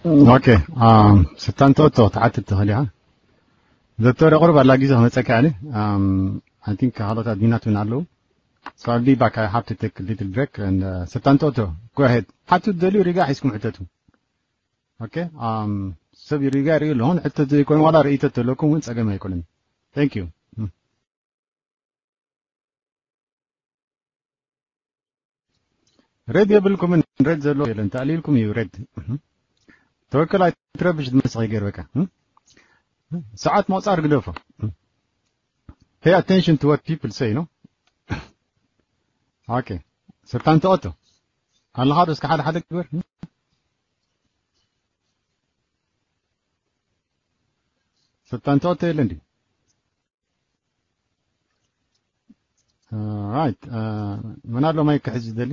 Okay, um, ስታንቶቶ ትሓትት ትኽእል ኢኻ። ዶክተር የቕርብ ኣላ ግዜ ክመጸካ ያለ። Um, I think ካልኦት ኣድሚናት እውን ኣለዉ። So I'll be back. I have to take a little break and, uh, ስታንቶቶ, go ahead. ሓቱ ደልዩ ሪጋ ሒዝኩም ሕተቱ። Okay, um, ሰብ ሪጋ ይርኢ ኣለኹን። ሕተቱ ዘይኮነ ዋላ ርእይቶ ተለኩም እውን ጸገም ኣይኮነን። Thank you. ሬድ የብልኩምን። ሬድ ዘሎ የለን። ተኣሊልኩም እዩ ሬድ። ተወከል ኣይትረብሽ፣ ድመስ ይገርበካ። ሰዓት መቁጻር ግደፎ። Pay attention to what people say, no? Okay. ስልጣን ተኦቶ ኣለኻ ዶ? እስከ ሓደ ሓደ ግበር። ስልጣን ተኦቶ የለ እንዲ? Right. መን ኣሎ ማይክ ክሕዝ ዝደሊ?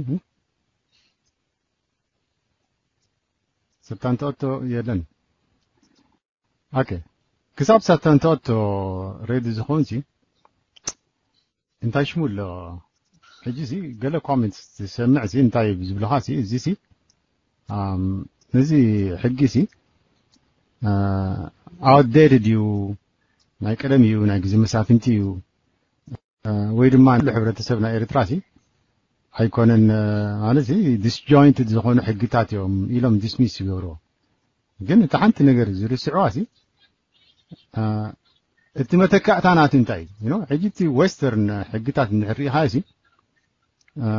ስልጣን ተኦቶ የለን። Okay. ክሳብ ሳተን ተኦቶ ሬዲ ዝኾን ሲ እንታይ ሽሙ ኣሎ? ሕጂ ሲ ገለ ኮሜንት ዝሰምዕ ሲ እንታይ ዝብልኻ ሲ፣ እዚ ሲ፣ ኣም፣ እዚ ሕጊ ሲ፣ አ፣ outdated እዩ፣ ናይ ቀደም እዩ፣ ናይ ግዜ መሳፍንቲ እዩ፣ አ፣ ወይ ድማ ንሉ ሕብረተሰብ ናይ ኤርትራ ሲ ኣይኮነን፣ አ፣ ማለት ሲ disjointed ዝኾኑ ሕግታት እዮም ኢሎም ዲስሚስ ይገብርዎ። ግን እቲ ሓንቲ ነገር ዝርስዕዋ ሲ፣ አ፣ እቲ መተካእታ ናቱ እንታይ እዩ? You know፣ ሕጂ እቲ ዌስተርን ሕግታት እንድሕር ርኢኻ ሲ፣ አ፣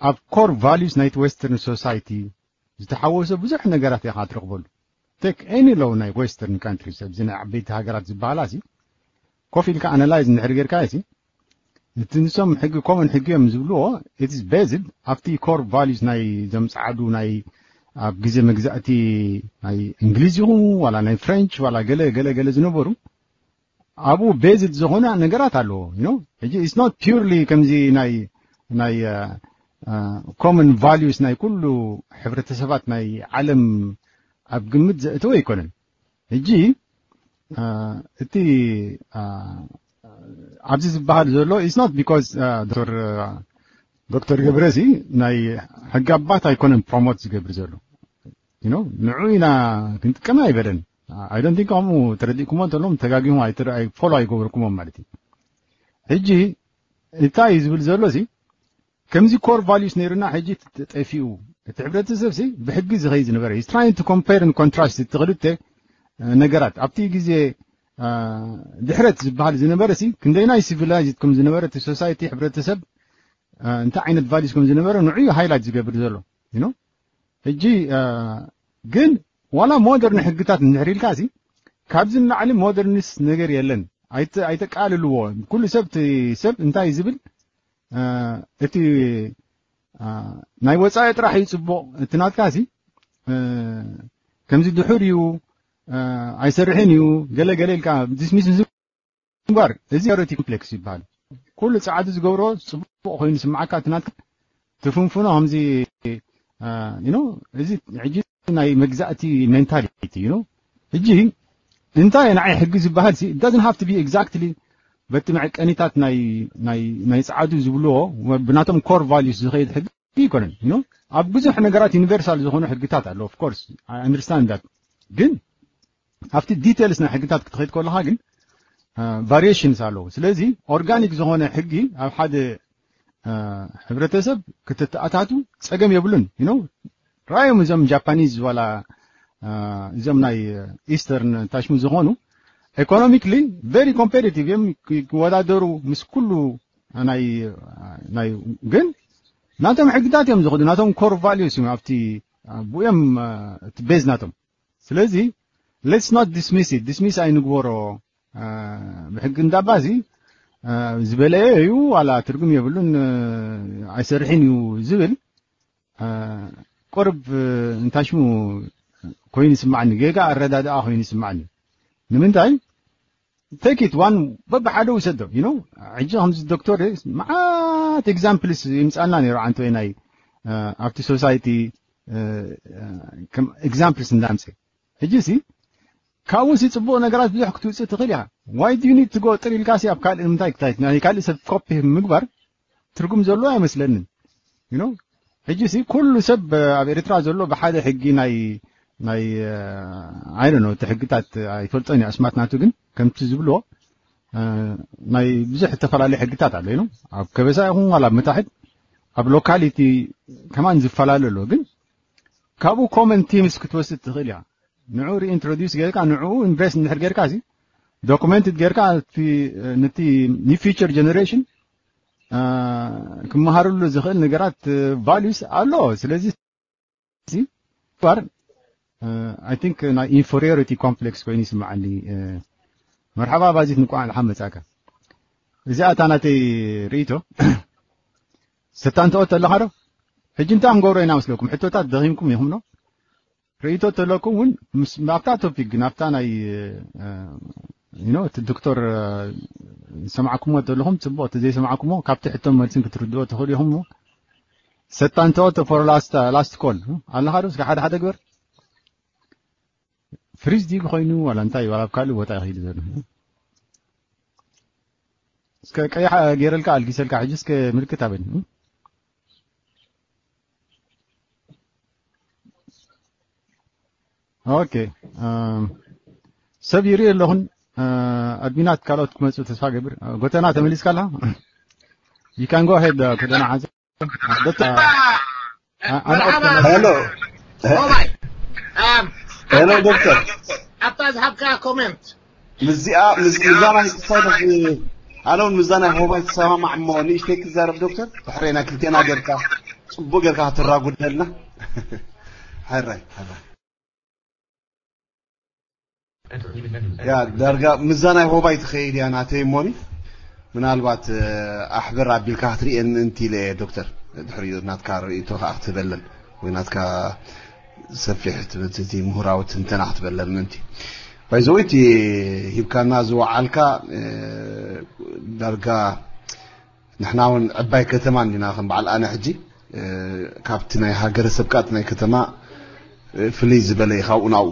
ኣብ ኮር ቫሉስ ናይቲ ዌስተርን ሶሳይቲ ዝተሓወሰ ብዙሕ ነገራት ኢኻ ትረኽበሉ። Take any law ናይ ዌስተርን ካንትሪስ፣ ኣብዚ ናይ ዓበይቲ ሃገራት ዝበሃላ ሲ፣ ኮፍ ኢልካ ኣናላይዝ እንድሕር ጌርካ ሲ፣ እቲ ንሶም ሕጊ ኮመን ሕጊ እዮም ዝብልዎ፣ it is based ኣብቲ ኮር ቫሉስ ናይ ዘምጽዓዱ ናይ ኣብ ግዜ መግዛእቲ ናይ እንግሊዝ ይኹን ዋላ ናይ ፍሬንች ዋላ ገለ ገለ ገለ ዝነበሩ ኣብኡ ቤዝድ ዝኾነ ነገራት ኣለዎ። You know፣ ሕጂ it's not purely ከምዚ ናይ ናይ ኮመን ቫሉስ ናይ ኩሉ ሕብረተሰባት ናይ ዓለም ኣብ ግምት ዘእተወ ኣይኮነን። ሕጂ አ፣ እቲ አ፣ ኣብዚ ዝበሃል ዘሎ it's not because ዶክተር ዶክተር ገብረ ሲ ናይ ሕጊ ኣባት ኣይኮነን ፕሮሞት ዝገብር ዘሎ። You know፣ ንዑ ኢና ክንጥቀም ኣይበለን። I don't think ከምኡ ተረዲእኩሞ እንተሎም ተጋጊኹም ኣይትረ-፣ ኣይ-፣ ፎሎ ኣይገበርኩሞም ማለት እዩ። ሕጂ እንታይ እዩ ዝብል ዘሎ ሲ፣ ከምዚ ኮር ቫሉስ ነይሩና፣ ሕጂ ተ-፣ ጠፊኡ። እቲ ሕብረተሰብ ሲ ብሕጊ ዝኸይ ዝነበረ is trying to compare and contrast እቲ ክልተ፣ እ፣ ነገራት ኣብቲ ግዜ፣ እ፣ ድሕረት ዝበሃል ዝነበረ ሲ ክንደይናይ ሲቪላይዝድ ከም ዝነበረ እቲ ሶሳይቲ ሕብረተሰብ፣ እ፣ እንታይ ዓይነት ቫሉስ ከም ዝነበረ ንዑ ሃይላይት ዝገብር ዘሎ። You know፣ ሕጂ፣ እ፣ ግን ዋላ ሞደርን ሕግታት እንድሕር ኢልካ ሲ ካብዚ ንላዕሊ ሞደርንስ ነገር የለን። ኣይተ-፣ ኣይተቃልልዎ። ኩሉ ሰብ እቲ ሰብ እንታይ ዝብል፣ እ፣ እቲ፣ እ፣ ናይ ወጻኢ ጥራሕ እዩ ጽቡቕ። እቲ ናትካ ሲ፣ እ፣ ከምዚ ድሑር እዩ፣ እ፣ ኣይሰርሕን እዩ፣ ገለ ገለ ኢልካ ዲስሚስ ምግባር፣ እዚ ሪቲ ኮምፕሌክስ ይበሃል። ኩሉ ጻዕዲ ዝገብሮ ጽቡቕ ኮይኑ ይስምዓካ፣ እቲ ናትካ ትፍንፍኖ ከምዚ፣ እ፣ you know፣ እዚ ሕጂ ናይ መግዛእቲ ሜንታሊቲ፣ you know። ሕጂ እንታይ ንዓይ ሕጊ ዝበሃል ሲ፣ it doesn't have to be exactly በቲ መዐቀኒታት ናይ፣ ናይ፣ ናይ ጻዕዱ ዝብልዎ፣ ብናቶም ኮር ቫሉስ ዝኸይድ ሕጊ ኣይኮነን። You know፣ ኣብ ብዙሕ ነገራት ዩኒቨርሳል ዝኾኑ ሕግታት ኣሎ። Of course, I understand that። ግን ኣብቲ ዲቴልስ ናይ ሕግታት ክትኸይድ ከለኻ ግን፣ አ፣ ቫሪዬሽንስ ኣለዉ። ስለዚ ኦርጋኒክ ዝኾነ ሕጊ ኣብ ሓደ፣ አ፣ ሕብረተሰብ ክትተኣታቱ ጸገም የብሉን። You know፣ ራዮም እዞም ጃፓኒዝ ዋላ፣ አ፣ እዞም ናይ ኢስተርን ታሽሙ ዝኾኑ ኢኮኖሚክሊ ቨሪ ኮምፔቲቲቭ እዮም፣ ክ-፣ ክወዳደሩ ምስ ኩሉ ናይ፣ ናይ፣ ግን ናቶም ሕግታት እዮም ዝኸዱ፣ ናቶም ኮር ቫሉስ እዮም ኣብቲ፣ አ፣ ብኡ እዮም፣ አ፣ እቲ ቤዝ ናቶም። ስለዚ let's not dismiss it፣ ዲስሚስ ኣይንግበሮ። አ፣ ብሕጊ እንዳባዚ፣ አ፣ ዝበለየ እዩ ዋላ ትርጉም የብሉን፣ አ፣ ኣይሰርሕን እዩ ዝብል፣ አ፣ ቁርብ፣ አ፣ እንታይ ሽሙ ኮይኑ ይስምዓኒ፣ ጌጋ ኣረዳድኣ ኮይኑ ይስምዓኒ። ንምንታይ? ቴክ ኢት ዋን በብሓደ ውሰዶ፣ you know። ሕጂ ከምዚ ዶክተር መዓት ኤግዛምፕልስ ይምጻልና ነይሩ፣ ዓንተ ወይ ናይ፣ አ፣ ኣብቲ ሶሳይቲ፣ አ፣ አ፣ ከም ኤግዛምፕልስ እንዳምጽእ። ሕጂ ሲ ካብኡ ሲ ጽቡቕ ነገራት ብዙሕ ክትውጽእ ትኽእል ኢኻ። Why do you need to go ጥር ኢልካ ሲ ኣብ ካልእ ንምንታይ ክታይ-፣ ናይ ካልእ ሰብ ኮፒ ምግባር ትርጉም ዘሎ ኣይመስለንን። You know፣ ሕጂ ሲ ኩሉ ሰብ ኣብ ኤርትራ ዘሎ ብሓደ ሕጊ ናይ፣ ናይ I don't know፣ እቲ ሕግታት ኣይፈልጦን እየ ኣስማት ናቱ፣ ግን ከምቲ ዝብልዎ ናይ ብዙሕ ዝተፈላለዩ ሕግታት ኣሎ ኢሉ ኣብ ከበሳ ይኹን ዋላ ኣብ መታሕት ኣብ locality ከማን ዝፈላለ ኣሎ። ግን ካብኡ common themes ክትወስድ ትኽእል እያ። ንዑ reintroduce ጌርካ ንዑ invest እንድሕር ጌርካ ሲ documented ጌርካ ነቲ future generation ክመሃርሉ ዝኽእል ነገራት values ኣሎ። ስለዚ ሲ ባር I think ናይ inferiority complex ኮይኑ ይስምዓኒ። መርሓባ ባዚት፣ እንቋዕ ደሓን መጻእካ። እዚኣ እታ ናተይ ርእይቶ። ሰታንተኦ ተለኻ ዶ? ሕጂ እንታይ ክንገብሮ ኢና መስለኩም? ሕቶታት ደኺምኩም ኢኹም ዶ? ርእይቶ ተለኩም እውን ምስ ኣብታ ቶፒክ ግን ኣብታ ናይ you know እቲ ዶክተር ዝሰማዕኩሞ ዘለኹም ጽቡቕ፣ እቲ ዘይሰማዕኩሞ ካብቲ ሕቶን መልስን ክትርድኦ ትኽእሉ ኢኹም። ሰታንተኦ for last last call ኣለኻ ዶ? እስከ ሓደ ሓደ ግበር። ፍሪዝ ድዩ ኮይኑ ዋላ እንታይ ዋላ ኣብ ካልእ ቦታ ይኸይድ ዘሎ? እስከ ቀያሕ ገይረልካ ኣልጊሰልካ ሕጂ እስከ ምልክት ኣበኒ። ኦኬ፣ ሰብ ይርኢ ኣለኹን። ኣድሚናት ካልኦት ክመፁ ተስፋ ገብር። ጎተና ተመሊስካ ኣለኻ? You can go ahead። ጎተና ሓዘ ሄሎ ኦማይ ሄሎ ዶክተር ኣብታ ዝሃብካ ኮሜንት ምስዚኣ ምስዛ ናይ ክሳይነት ኣነ እውን ምስዛ ናይ ሆባይ ትሰማማዕ እሞ ንእሽተይ ክዛረብ ዶክተር ድሕረይ ናይ ክልቴና ጌርካ ጽቡቅ ጌርካ ክትራጉደልና ሕራይ ሕራይ ያ ዳርጋ ምዛ ናይ ሆባይ ትኸይድ እያ ናተይ እሞኒ ምናልባት ኣሕብር ኣቢልካ ክትርእየኒ ምእንቲ ኢለ እየ ዶክተር ድሕሪኡ ናትካ ርእይቶ ከዓ ክትህበለን ወይ ናትካ ሰፊሕ ትምህርቲ እቲ ምሁራዊ ትንተና ክትበለን ምእንቲ ባይዘወይ እቲ ሂብካና ዝወዓልካ ዳርጋ ንሕና እውን ዕባይ ከተማ እንዲና ከም በዓል ኣነ ሕጂ ካብቲ ናይ ሃገረሰብ ከኣ ናይ ከተማ ፍልይ ዝበለ እዩ ካብኡ ናብኡ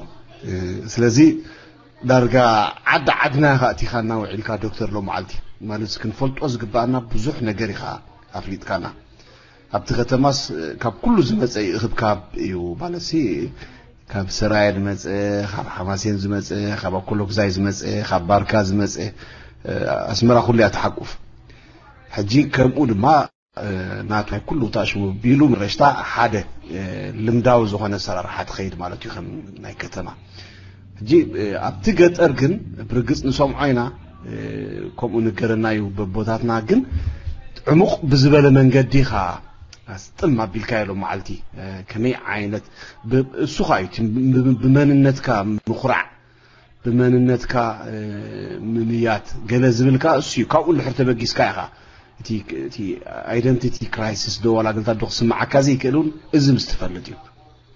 ስለዚ ዳርጋ ዓዲ ዓድና ኢኻ እቲኻና ውዒልካ ዶክተር ሎመዓልቲ ማለት ክንፈልጦ ዝግባኣና ብዙሕ ነገር ኢኻ ኣፍሊጥካና ኣብቲ ከተማስ ካብ ኩሉ ዝመፀ እዩ እኽብካብ እዩ ማለትሲ ካብ ሰራየ ዝመፀ ካብ ሓማሴን ዝመፀ ካብ ኣኮሎግዛይ ዝመፀ ካብ ባርካ ዝመፀ ኣስመራ ኩሉ እያ ትሓቁፍ ሕጂ ከምኡ ድማ ናቱ ናይ ኩሉ ታሽሙ ቢሉ ረሽታ ሓደ ልምዳዊ ዝኾነ ሰራርሓ ትኸይድ ማለት እዩ ከም ናይ ከተማ ሕጂ ኣብቲ ገጠር ግን ብርግፅ ንሰምዖ ኢና ከምኡ ንገረና እዩ በቦታትና ግን ዕሙቕ ብዝበለ መንገዲ ኻ ኣስጥም ኣቢልካ ኢሎም መዓልቲ ከመይ ዓይነት እሱ ኻ እዩ ብመንነትካ ምኹራዕ ብመንነትካ ምምያት ገለ ዝብል ከኣ እሱ እዩ ካብኡ እንድሕር ተበጊስካ ኢኻ እቲ identity crisis ዶ ዋላ ገልታት ዶ ክስምዓካ ዘይክእል እውን እዚ ምስ ትፈልጥ እዩ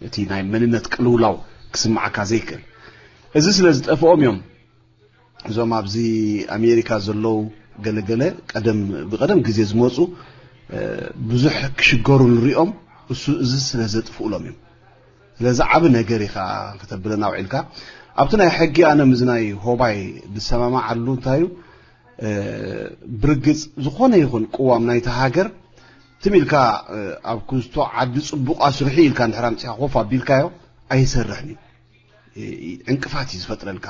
እቲ ናይ መንነት ቅልውላው ክስምዓካ ዘይክእል እዚ ስለ ዝጠፍኦም እዮም እዞም ኣብዚ ኣሜሪካ ዘለዉ ገለገለ ቀደም ብቀደም ግዜ ዝመፁ ብዙሕ ክሽገሩ ንሪኦም እሱ እዚ ስለ ዘጥፍኡሎም እዮም ስለዚ ዓብ ነገር ኢኻ ከተብለና ውዒልካ ኣብቲ ናይ ሕጊ ኣነ ምስ ናይ ሆባይ ዝሰማማዓሉ እንታይ እዩ ብርግፅ ዝኾነ ይኹን ቅዋም ናይቲ ሃገር ትም ኢልካ ኣብ ክዝቶ ዓዲ ፅቡቕ ኣስርሑ ኢልካ እንድሕር ኣምፅኻ ኮፍ ኣቢልካዮ ኣይሰርሕን እዩ ዕንቅፋት እዩ ዝፈጥረልካ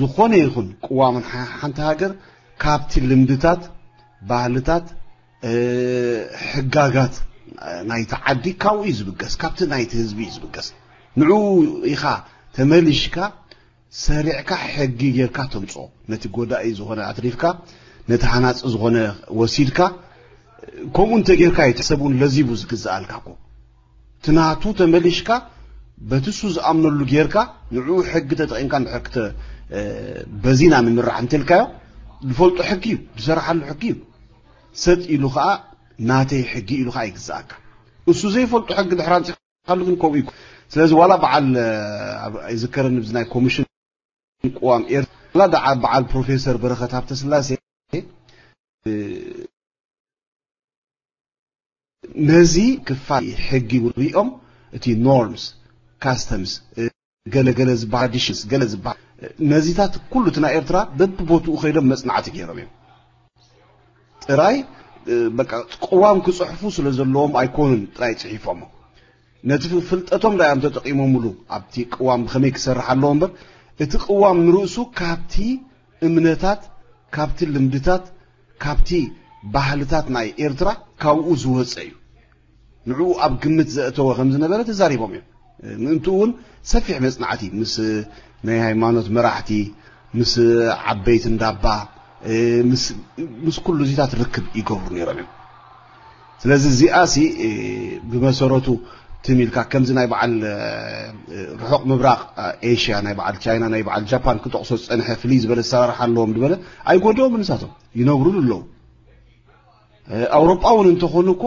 ዝኾነ ይኹን ቅዋምን ሓንቲ ሃገር ካብቲ ልምድታት ባህልታት ሕጋጋት ናይቲ ዓዲ ካብኡ እዩ ዝብገስ ካብቲ ናይቲ ህዝቢ እዩ ዝብገስ ንዑ ኢኻ ተመሊሽካ ሰሪዕካ ሕጊ ጌርካ ተምፅኦ ነቲ ጎዳኢ ዝኾነ ኣትሪፍካ ነቲ ሃናፂ ዝኾነ ወሲድካ ከምኡ እንተ ጌርካ እዩ እቲ ሰብ እውን ለዚቡ ዝግዝኣልካ እኮ እቲ ናቱ ተመሊሽካ በቲ እሱ ዝኣምነሉ ጌርካ ንዕኡ ሕጊ ተጠቒምካ እንድሕር ክተ በዚና ንምራሕ እንተልካዮ ዝፈልጦ ሕጊ እዩ ዝሰራሓሉ ሕጊ እዩ ሰጥ ኢሉ ከዓ ናተይ ሕጊ ኢሉ ከዓ ይግዝኣካ እሱ ዘይፈልጦ ሕጊ ድሕር ኣምፂኻሉ ግን ከምኡ እዩ ስለዚ ዋላ በዓል ይዝከረኒ ብዚ ናይ ኮሚሽን ቅዋም ኤርትራ ዋላ ደዓ በዓል ፕሮፌሰር በረኸት ሃብተስላሴ ነዚ ክፋል ሕጊ ሪኦም እቲ norms customs ገለገለ ዝበሃል traditions ገለ ዝበሃል ነዚታት ኩሉ እቲ ናይ ኤርትራ በብቦትኡ ከይዶም መፅናዕቲ ገይሮም እዮም ጥራይ በቃ ቅዋም ክፅሕፉ ስለ ዘለዎም ኣይኮኑን ጥራይ ፅሒፎሞ ነቲ ፍልጠቶም ዳዮም ተጠቒሞምሉ ኣብቲ ቅዋም ብኸመይ ክሰርሕ ኣለዎ እምበር፣ እቲ ቅዋም ንርእሱ ካብቲ እምነታት፣ ካብቲ ልምድታት፣ ካብቲ ባህልታት ናይ ኤርትራ ካብኡ ዝወፀ እዩ። ንዕኡ ኣብ ግምት ዘእተወ ከም ዝነበረ ተዛሪቦም እዮም። ምእንትኡ እውን ሰፊሕ መጽናዕቲ ምስ ናይ ሃይማኖት መራሕቲ፣ ምስ ዓበይቲ እንዳባ፣ ምስ ኩሉ እዚታት ርክብ ይገብሩ ነይሮም እዮም። ስለዚ እዚኣ ሲ ብመሰረቱ ትም ኢልካ ከምዚ ናይ በዓል ርሑቕ ምብራቕ ኤሽያ፣ ናይ በዓል ቻይና፣ ናይ በዓል ጃፓን ክጠቕሶ ዝጸንሐ ፍልይ ዝበለ ኣሰራርሓ ኣለዎም ዝበለ ኣይጎድኦም። ንሳቶም ይነብሩሉ ኣለዉ። ኣውሮጳ እውን እንተኾኑ እኮ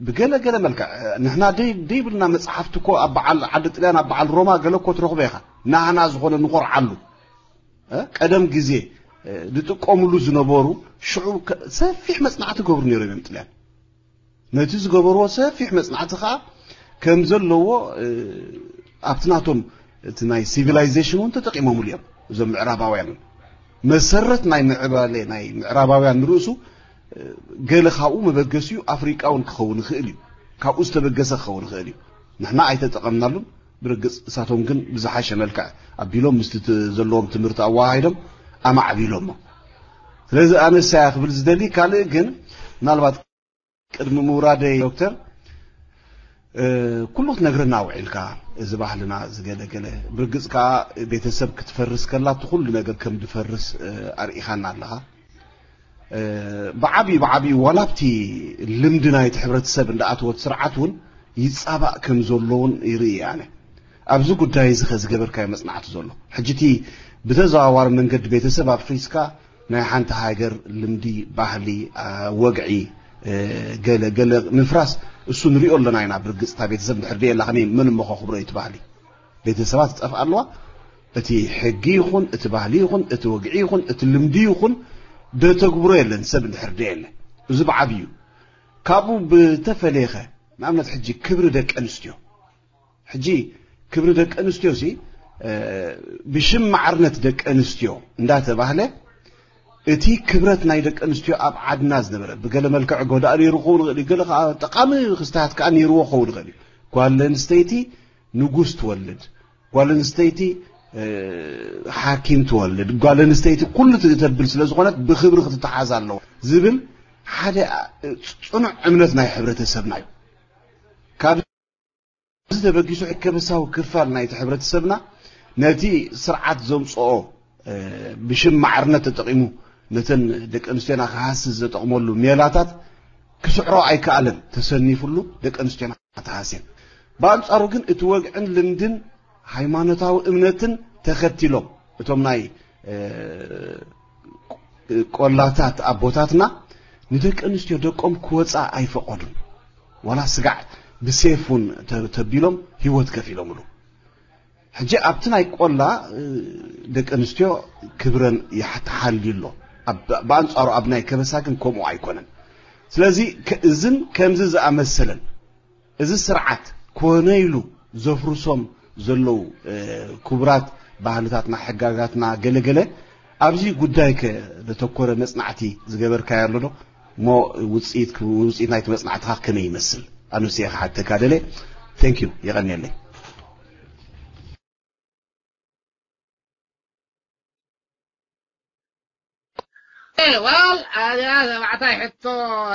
ብገለ ገለ መልክዕ ንሕና ደይ ደይብልና መጽሓፍቲ እኮ ኣብ በዓል ዓዲ ጥልያን ኣብ በዓል ሮማ ገለ እኮ ትረኽቦ ኢኻ። ናህና ዝኾነ ንኾርዓሉ ቀደም ግዜ ዝጥቀምሉ ዝነበሩ ሽዑ ሰፊሕ መጽናዕቲ ገብሩ ነይሮም እዮም ጥልያን። ነቲ ዝገበርዎ ሰፊሕ መጽናዕቲ ኸዓ ከም ዘለዎ ኣብቲ ናቶም እቲ ናይ ሲቪላይዜሽን እውን ተጠቂሞምሉ እዮም። እዞም ምዕራባውያን እውን መሰረት ናይ ምዕባለ ናይ ምዕራባውያን ንርእሱ ገለ ካብኡ መበገሲኡ ኣፍሪቃ እውን ክኸውን ይኽእል እዩ። ካብኡ ዝተበገሰ ክኸውን ይኽእል እዩ። ንሕና ኣይተጠቐምናሉን። ብርግጽ እሳቶም ግን ብዝሓሸ መልክዕ ኣቢሎም ምስቲ ዘለዎም ትምህርቲ ኣወሃሂዶም ኣማዕቢሎሞ። ስለዚ ኣነ እሳያ ክብል ዝደሊ ካልእ ግን ምናልባት ቅድሚ ምውራደይ ዶክተር ኩሉ ክትነግረና ውዒልካ እዚ ባህልና ዝገለገለ ብርግጽ ከዓ ቤተሰብ ክትፈርስ ከላ እቲ ኩሉ ነገር ከም ድፈርስ ኣርኢኻና ኣለኻ። ብዓብዩ ብዓብዩ ዋላ ኣብቲ ልምዲ ናይቲ ሕብረተሰብ እንዳኣተወት ስርዓት እውን ይፃባእ ከም ዘሎ እውን ይርኢ ኣነ። ኣብዚ ጉዳይ እዚ ከ ዝገበርካዮ መፅናዕቲ ዘሎ ሕጂ እቲ ብተዘዋዋሪ መንገዲ ቤተሰብ ኣፍሪስካ ናይ ሓንቲ ሃገር ልምዲ፣ ባህሊ፣ ወግዒ ገለ ገለ ምፍራስ እሱ ንሪኦ ኣለና ኢና። ብርግፅታ ቤተሰብ እንድሕር ደየላ ከመይ መን እሞ ከኽብሮ እቲ ባህሊ? ቤተሰባት ትጠፍኣ ኣለዋ። እቲ ሕጊ ይኹን እቲ ባህሊ ይኹን እቲ ወግዒ ይኹን እቲ ልምዲ ይኹን ደተግብሮ የለን ሰብ እንድሕር ደየለ። እዚ ብዓብዩ ካብኡ ብተፈለየኸ ንኣብነት ሕጂ ክብሪ ደቂ ኣንስትዮ ሕጂ ክብሪ ደቂ ኣንስትዮ ሲ ብሽም ማዕርነት ደቂ ኣንስትዮ እንዳተባህለ እቲ ክብረት ናይ ደቂ ኣንስትዮ ኣብ ዓድና ዝነበረ ብገለ መልክዕ ጎዳእ ነይሩ ክኸውን ይኽእል እዩ። ገለ ከዓ ጠቃሚ ክስታት ከዓ ነይርዎ ክኸውን ይኽእል እዩ። ጓል ኣንስተይቲ ንጉስ ትወልድ፣ ጓል ኣንስተይቲ ሓኪም ትወልድ፣ ጓል ኣንስተይቲ ኩሉ ተብል ስለ ዝኾነት ብክብሪ ክትተሓዝ ኣለዎ ዝብል ሓደ ፅኑዕ እምነት ናይ ሕብረተሰብና እዩ። ካብ እዚ ተበጊሱ ሕከበሳዊ ክፋል ናይቲ ሕብረተሰብና ነቲ ስርዓት ዘምፅኦ ብሽም ማዕርነት ተጠቒሙ ነተን ደቂ ኣንስትዮና ክሃስስ ዘጠቕመሉ ሜላታት ክስዕሮ ኣይከኣለን። ተሰኒፉሉ ደቂ ኣንስትዮና ተሃስየን። ብኣንፃሩ ግን እቲ ወግዕን ልምድን ሃይማኖታዊ እምነትን ተኸቲሎም እቶም ናይ ቆላታት ኣቦታትና ንደቂ ኣንስትዮ ደቆም ክወፃ ኣይፈቐዱን። ዋላ ስጋዕ ብሴፍ እውን ተቢሎም ህይወት ከፊሎምሉ። ሕጂ ኣብቲ ናይ ቆላ ደቂ ኣንስትዮ ክብረን ይሓ- ተሓልዩ ኣሎ። ኣብ- ብኣንጻሩ ኣብ ናይ ከበሳ ግን ከምኡ ኣይኮነን። ስለዚ ከ- እዝን ከምዚ ዝኣመሰለን እዚ ስርዓት ኮነ ኢሉ ዘፍርሶም ዘለዉ ክቡራት ባህልታትና፣ ሕጋጋትና ገለገለ ኣብዚ ጉዳይ ከ ዘተኮረ መጽናዕቲ ዝገበርካዮ ኣሎ ዶ? እሞ ውፅኢት ውፅኢት ናይቲ መፅናዕትኻ ከመይ ይመስል? ኣንስየ ክሓተካ ደለ። Thank you፣ የቐንየለይ። ዋል ኣያ ተባዕታይ ሕቶ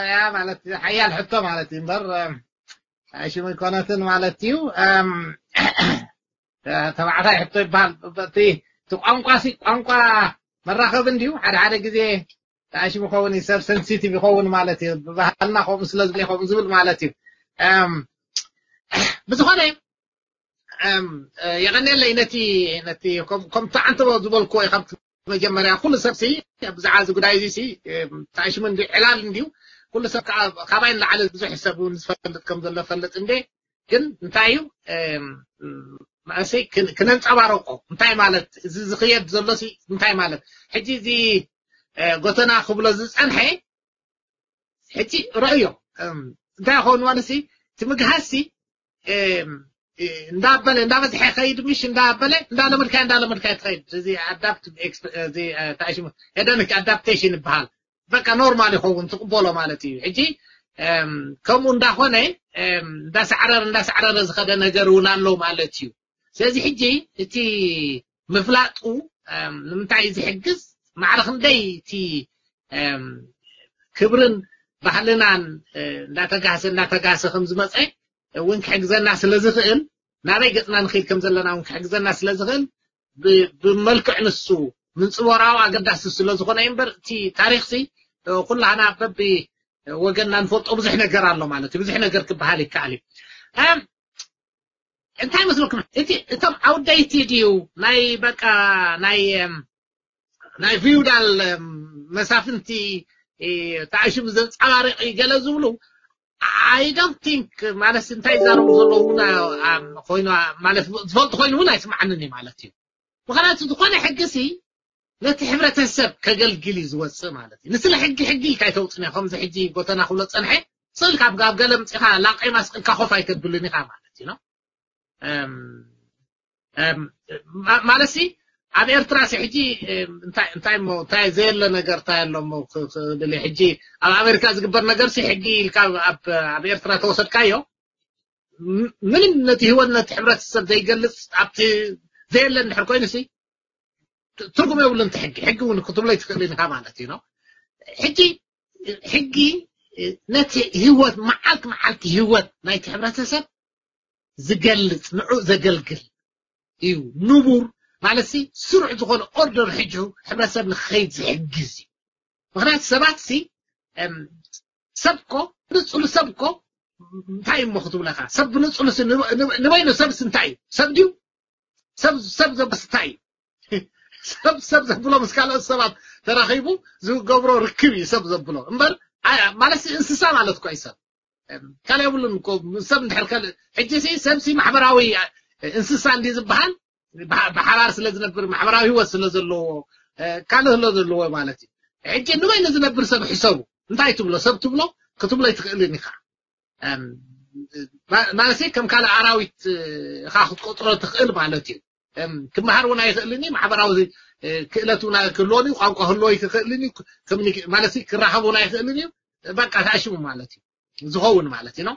እያ ማለት ሓያል ሕቶ ማለት እዩ እምበር ሽሙ ኣይኮነትን ማለት እዩ። ተባዕታይ ሕቶ ይበሃል። እቲ ቋንቋ ሲ ቋንቋ መራኸቢ እንድዩ። ሓደ ሓደ ግዜ ተኣሽሙ ይኸውን እዩ፣ ሰብ ሰንሲቲቭ ይኸውን ማለት እዩ። ብባህልና ከምኡ ስለ ዝለ ከምኡ ዝብል ማለት እዩ። ብዝኾነ የቐንየለይ ነቲ ነቲ ከምቲ ዓንተቦ ዝበልክዎ እዩ። ካብቲ መጀመርያ ኩሉ ሰብ ሲ ብዛዕባ እዚ ጉዳይ እዚ ሲ ተኣሽሙ እንዲ ዕላል እንድዩ። ኩሉ ሰብ ከዓ ካባይ ንላዕሊ ብዙሕ ሰብ እውን ዝፈልጥ ከም ዘሎ ፈልጥ እንዴ። ግን እንታይ እዩ መእሰይ ክነንፀባረቆ እንታይ ማለት እዚ ዝኽየድ ዘሎ ሲ እንታይ ማለት ሕጂ እዚ ጎተና ክብሎ ዝፀንሐ ሕጂ ረእዮ እንታይ ኸውን ማለት ሲ እቲ ምግሃስ ሲ እንዳበለ እንዳበዝሐ ከይድ ምሽ እንዳበለ እንዳለመድካዮ እንዳለመድካዮ ትኸይድ። እዚ ኣዳፕት ታሽሙ ሄደኒክ ኣዳፕቴሽን ይበሃል። በቃ ኖርማል ይኸውን ትቕበሎ ማለት እዩ። ሕጂ ከምኡ እንዳኾነ እንዳሳዕረረ እንዳሳዕረረ ዝኸደ ነገር እውን ኣሎ ማለት እዩ። ስለዚ ሕጂ እቲ ምፍላጡ ንምንታይ ዝሕግዝ፣ ማዕረ ክንደይ እቲ ክብርን ባህልናን እንዳተጋሰ እንዳተጋሰ ከም ዝመፀ እውን ክሕግዘና ስለ ዝኽእል፣ ናበይ ገፅና ንኽእል ከም ዘለና እውን ክሕግዘና ስለ ዝኽእል፣ ብመልክዕ ንሱ ምንፅቦራዊ ኣገዳሲ ስለ ዝኾነ እዩ እምበር፣ እቲ ታሪኽሲ ኩላህና በቢ ወገንና ንፈልጦ ብዙሕ ነገር ኣሎ ማለት እዩ። ብዙሕ ነገር ክበሃል ይከኣል እዩ። እንታይ መስለኩም? እቲ እቶም ዓውደይቲ ድዩ ናይ በቃ ናይ ናይ ፊውዳል መሳፍንቲ ተኣሽሙ ዘንፀባርቕ እዩ ገለ ዝብሉ፣ I don't think ማለት እንታይ ይዛረቡ ዘለዉ እውን ኮይኑ ማለት ዝፈልጡ ኮይኑ እውን ኣይስምዓንን እዩ ማለት እዩ። ምክንያቱ ዝኾነ ሕጊ ሲ ነቲ ሕብረተሰብ ከገልግል እዩ ዝወፅእ ማለት እዩ። ንስለ ሕጊ ሕጊ ኢልካ ኣይተውፅን ኢኻ። ከምዚ ሕጂ ጎተና ክብሎ ፀንሐ ስእል ካብ ኣብ ገለ ምፅኻ ላንቀይ ማስቅልካ ኮፍ ኣይተብልን ኢኻ ማለት እዩ። ማለት ሲ ኣብ ኤርትራ ሲ ሕጂ እንታይ እንታይ ሞ እንታይ ዘየለ ነገር እንታይ ኣሎ ሞ ክብል ሕጂ ኣብ ኣሜሪካ ዝግበር ነገር ሲ ሕጊ ኢልካ ኣብ ኤርትራ ተወሰድካዮ ምንም ነቲ ህይወት ነቲ ሕብረተሰብ ዘይገልፅ ኣብቲ ዘየለ እንድሕር ኮይኑ ሲ ትርጉም የብሉን። እቲ ሕጊ ሕጊ እውን ክትብሎ ይትኽእል ኢኻ ማለት እዩ። ሕጂ ሕጊ ነቲ ህይወት መዓልቲ መዓልቲ ህይወት ናይቲ ሕብረተሰብ ዝገልፅ ንዑ ዘገልግል እዩ። ንቡር ማለት ሲ ስሩዕ ዝኾነ ኦርደር ሕጂ ሕብረተሰብ ንክኸይድ ዝሕግዝ እዩ። ምክንያቱ ሰባት ሲ ሰብ ኮ ንፅሉ ሰብ ኮ እንታይ እሞ ክትብለካ ሰብ ብንፅሉ ንበይኑ ሰብስ እንታይ እዩ? ሰብ ድዩ? ሰብ ሰብ ዘብስ እንታይ እዩ? ሰብ ሰብ ዘብሎ ምስ ካልኦት ሰባት ተራኺቡ ዝገብሮ ርክብ እዩ ሰብ ዘብሎ እምበር ማለት እንስሳ ማለት እኮ እዩ ሰብ ካልእ የብሉን እኮ። ሰብ እንድሕር ካልእ ሕጂ ሲ ሰብ ሲ ማሕበራዊ እንስሳ እንዲ ዝበሃል ብሓባር ስለ ዝነብር ማሕበራዊ ህይወት ስለ ዘለዎ ካልእ ህሎ ዘለዎ ማለት እዩ። ሕጂ ንበይኑ ዝነብር ሰብ ሕሰቡ እንታይ ትብሎ ሰብ ትብሎ ክትብሎ ይትኽእልን ኢኻ። ማለት ከም ካልእ ኣራዊት እኻ ክትቆፅሮ ትኽእል ማለት እዩ። ክመሃር እውን ኣይኽእልን እዩ። ማሕበራዊ ክእለት እውን ክህልዎን እዩ። ቋንቋ ህልዎ ይክኽእልን እዩ። ማለት ክራኸብ እውን ኣይኽእልን እዩ። በቃ ተኣሽሙ ማለት እዩ ዝኸውን ማለት እዩ ነው።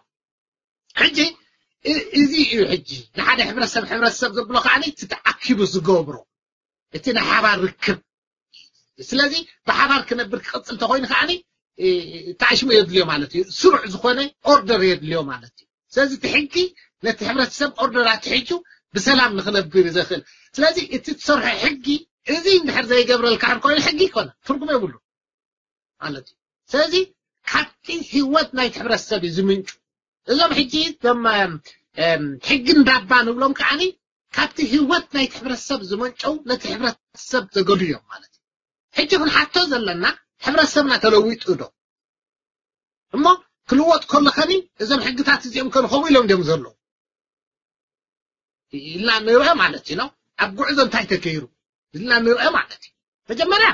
ሕጂ እዚ እዩ ሕጂ ንሓደ ሕብረተሰብ ሕብረተሰብ ዘብሎ ከዓ እቲ ተኣኪቡ ዝገብሮ እቲ ናይ ሓባር ርክብ። ስለዚ ብሓባር ክነብር ክቕፅል ተኮይኑ ከዓ ተኣሽሙ የድልዮ ማለት እዩ። ስሩዕ ዝኾነ ኦርደር የድልዮ ማለት እዩ። ስለዚ እቲ ሕጊ ነቲ ሕብረተሰብ ኦርደር ኣትሒዙ ብሰላም ንክነብር እዩ ዘኽእል። ስለዚ እቲ ትሰርሖ ሕጊ እዚ እንድሕር ዘይገብረልካ ኮይኑ ሕጊ ይኮነ ትርጉም የብሉ ማለት እዩ። ስለዚ ካብቲ ህይወት ናይቲ ሕብረተሰብ እዩ ዝምንጩ። እዞም ሕጂ ዞም ሕጊ እንዳባ ንብሎም ከዓኒ ካብቲ ህይወት ናይቲ ሕብረተሰብ ዝመንጨው ነቲ ሕብረተሰብ ዘገዱ እዮም ማለት እዩ። ሕጂ ክንሓቶ ዘለና ሕብረተሰብና ተለዊጡ ዶ እሞ ክልወጥ ከሎ ኸኒ እዞም ሕግታት እዚኦም ከን ከምኡ ኢሎም ድዮም ዘለዉ ኢልና ንርአ ማለት እዩ ነው። ኣብ ጉዕዞ እንታይ ተገይሩ ኢልና ንርአ ማለት እዩ። መጀመርያ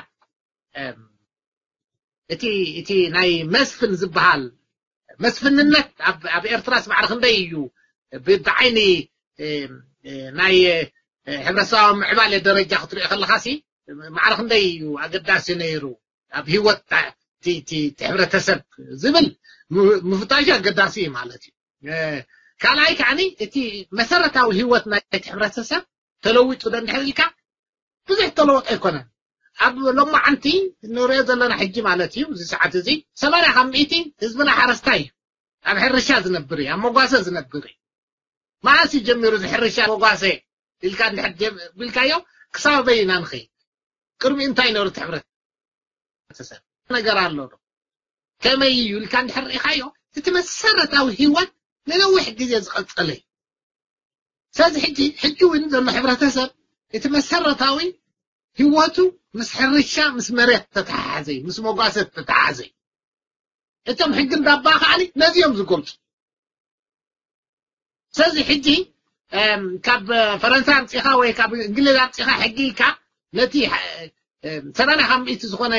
እቲ እቲ ናይ መስፍን ዝበሃል መስፍንነት ኣብ ኤርትራስ ማዕረ ክንደይ እዩ? ብዓይኒ ናይ ሕብረተሰባዊ ምዕባለ ደረጃ ክትሪኦ ከለኻሲ ማዕረ ክንደይ እዩ ኣገዳሲ ነይሩ ኣብ ህይወት ሕብረተሰብ ዝብል ምፍታሽ ኣገዳሲ እዩ ማለት እዩ። ካልኣይ ከዓኒ እቲ መሰረታዊ ህይወት ናይቲ ሕብረተሰብ ተለዊጡ ዶ እንድሕር ኢልካ ብዙሕ ተለወጠ ኣይኮነን። ኣብ ሎማዓንቲ ንሪኦ ዘለና ሕጂ ማለት እዩ እዚ ሰዓት እዚ ሰማንያ ካብ ሚእቲ ህዝብና ሓረስታይ እዩ። ኣብ ሕርሻ ዝነብር እዩ። ኣብ መጓሰ ዝነብር እዩ። መዓስ እዩ ጀሚሩ እዚ ሕርሻ መጓሰ ኢልካ እንድሕር ቢልካዮ ክሳብ ኣበይ ኢና ንኸይድ? ቅድሚ እንታይ ነሩ እቲ ሕብረተሰብ ነገር ኣሎ ዶ? ከመይ እዩ ኢልካ እንድሕር ርኢኻዮ እቲ መሰረታዊ ህይወት ንነዊሕ ግዜ ዝቐጸለ እዩ። ስለዚ ሕጂ ሕጂ እውን ዘሎ ሕብረተሰብ እቲ መሰረታዊ ህይወቱ ምስ ሕርሻ ምስ መሬት ተተሓሓዘ እዩ፣ ምስ መጓሰ ተተሓሓዘ እዩ። እቶም ሕጊ እንዳባ ከዓኒ ነዚኦም ዝገልፁ። ስለዚ ሕጂ ካብ ፈረንሳ ኣምፂኻ ወይ ካብ እንግሊዝ ኣምፂኻ ሕጊ ኢልካ ነቲ ሰማንያ ካብ ሚእቲ ዝኾነ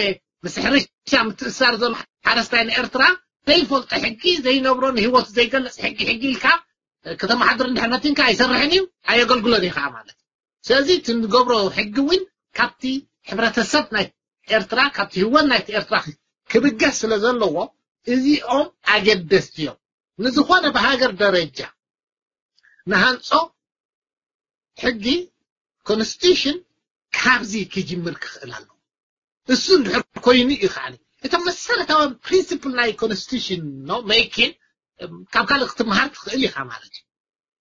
ምስ ሕርሻ ምትእሳር ዘሎ ሓረስታይ ንኤርትራ ዘይፈልጦ ሕጊ ዘይነብሮ ንህይወቱ ዘይገልፅ ሕጊ ሕጊ ኢልካ ከተመሓድር እንድሕር ፈቲንካ ኣይሰርሕን እዩ ኣየገልግሎን እዩ ከዓ ማለት እዩ። ስለዚ እቲ ንገብሮ ሕጊ እውን ካብቲ ሕብረተሰብ ናይ ኤርትራ ካብቲ ህይወት ናይቲ ኤርትራ ክብገስ ስለ ዘለዎ እዚኦም ኣገደስቲ እዮም። ንዝኾነ ብሃገር ደረጃ ንሃንጾ ሕጊ፣ ኮንስቲቱሽን ካብዚ ክጅምር ክኽእል ኣለዎ። እሱ እንድሕር ኮይኑ እዩ ከዓኒ እቶም መሰረታዊ ፕሪንሲፕል ናይ ኮንስቲቱሽን ኖ ሜኪን ካብ ካልእ ክትመሃር ትኽእል ኢኻ ማለት እዩ።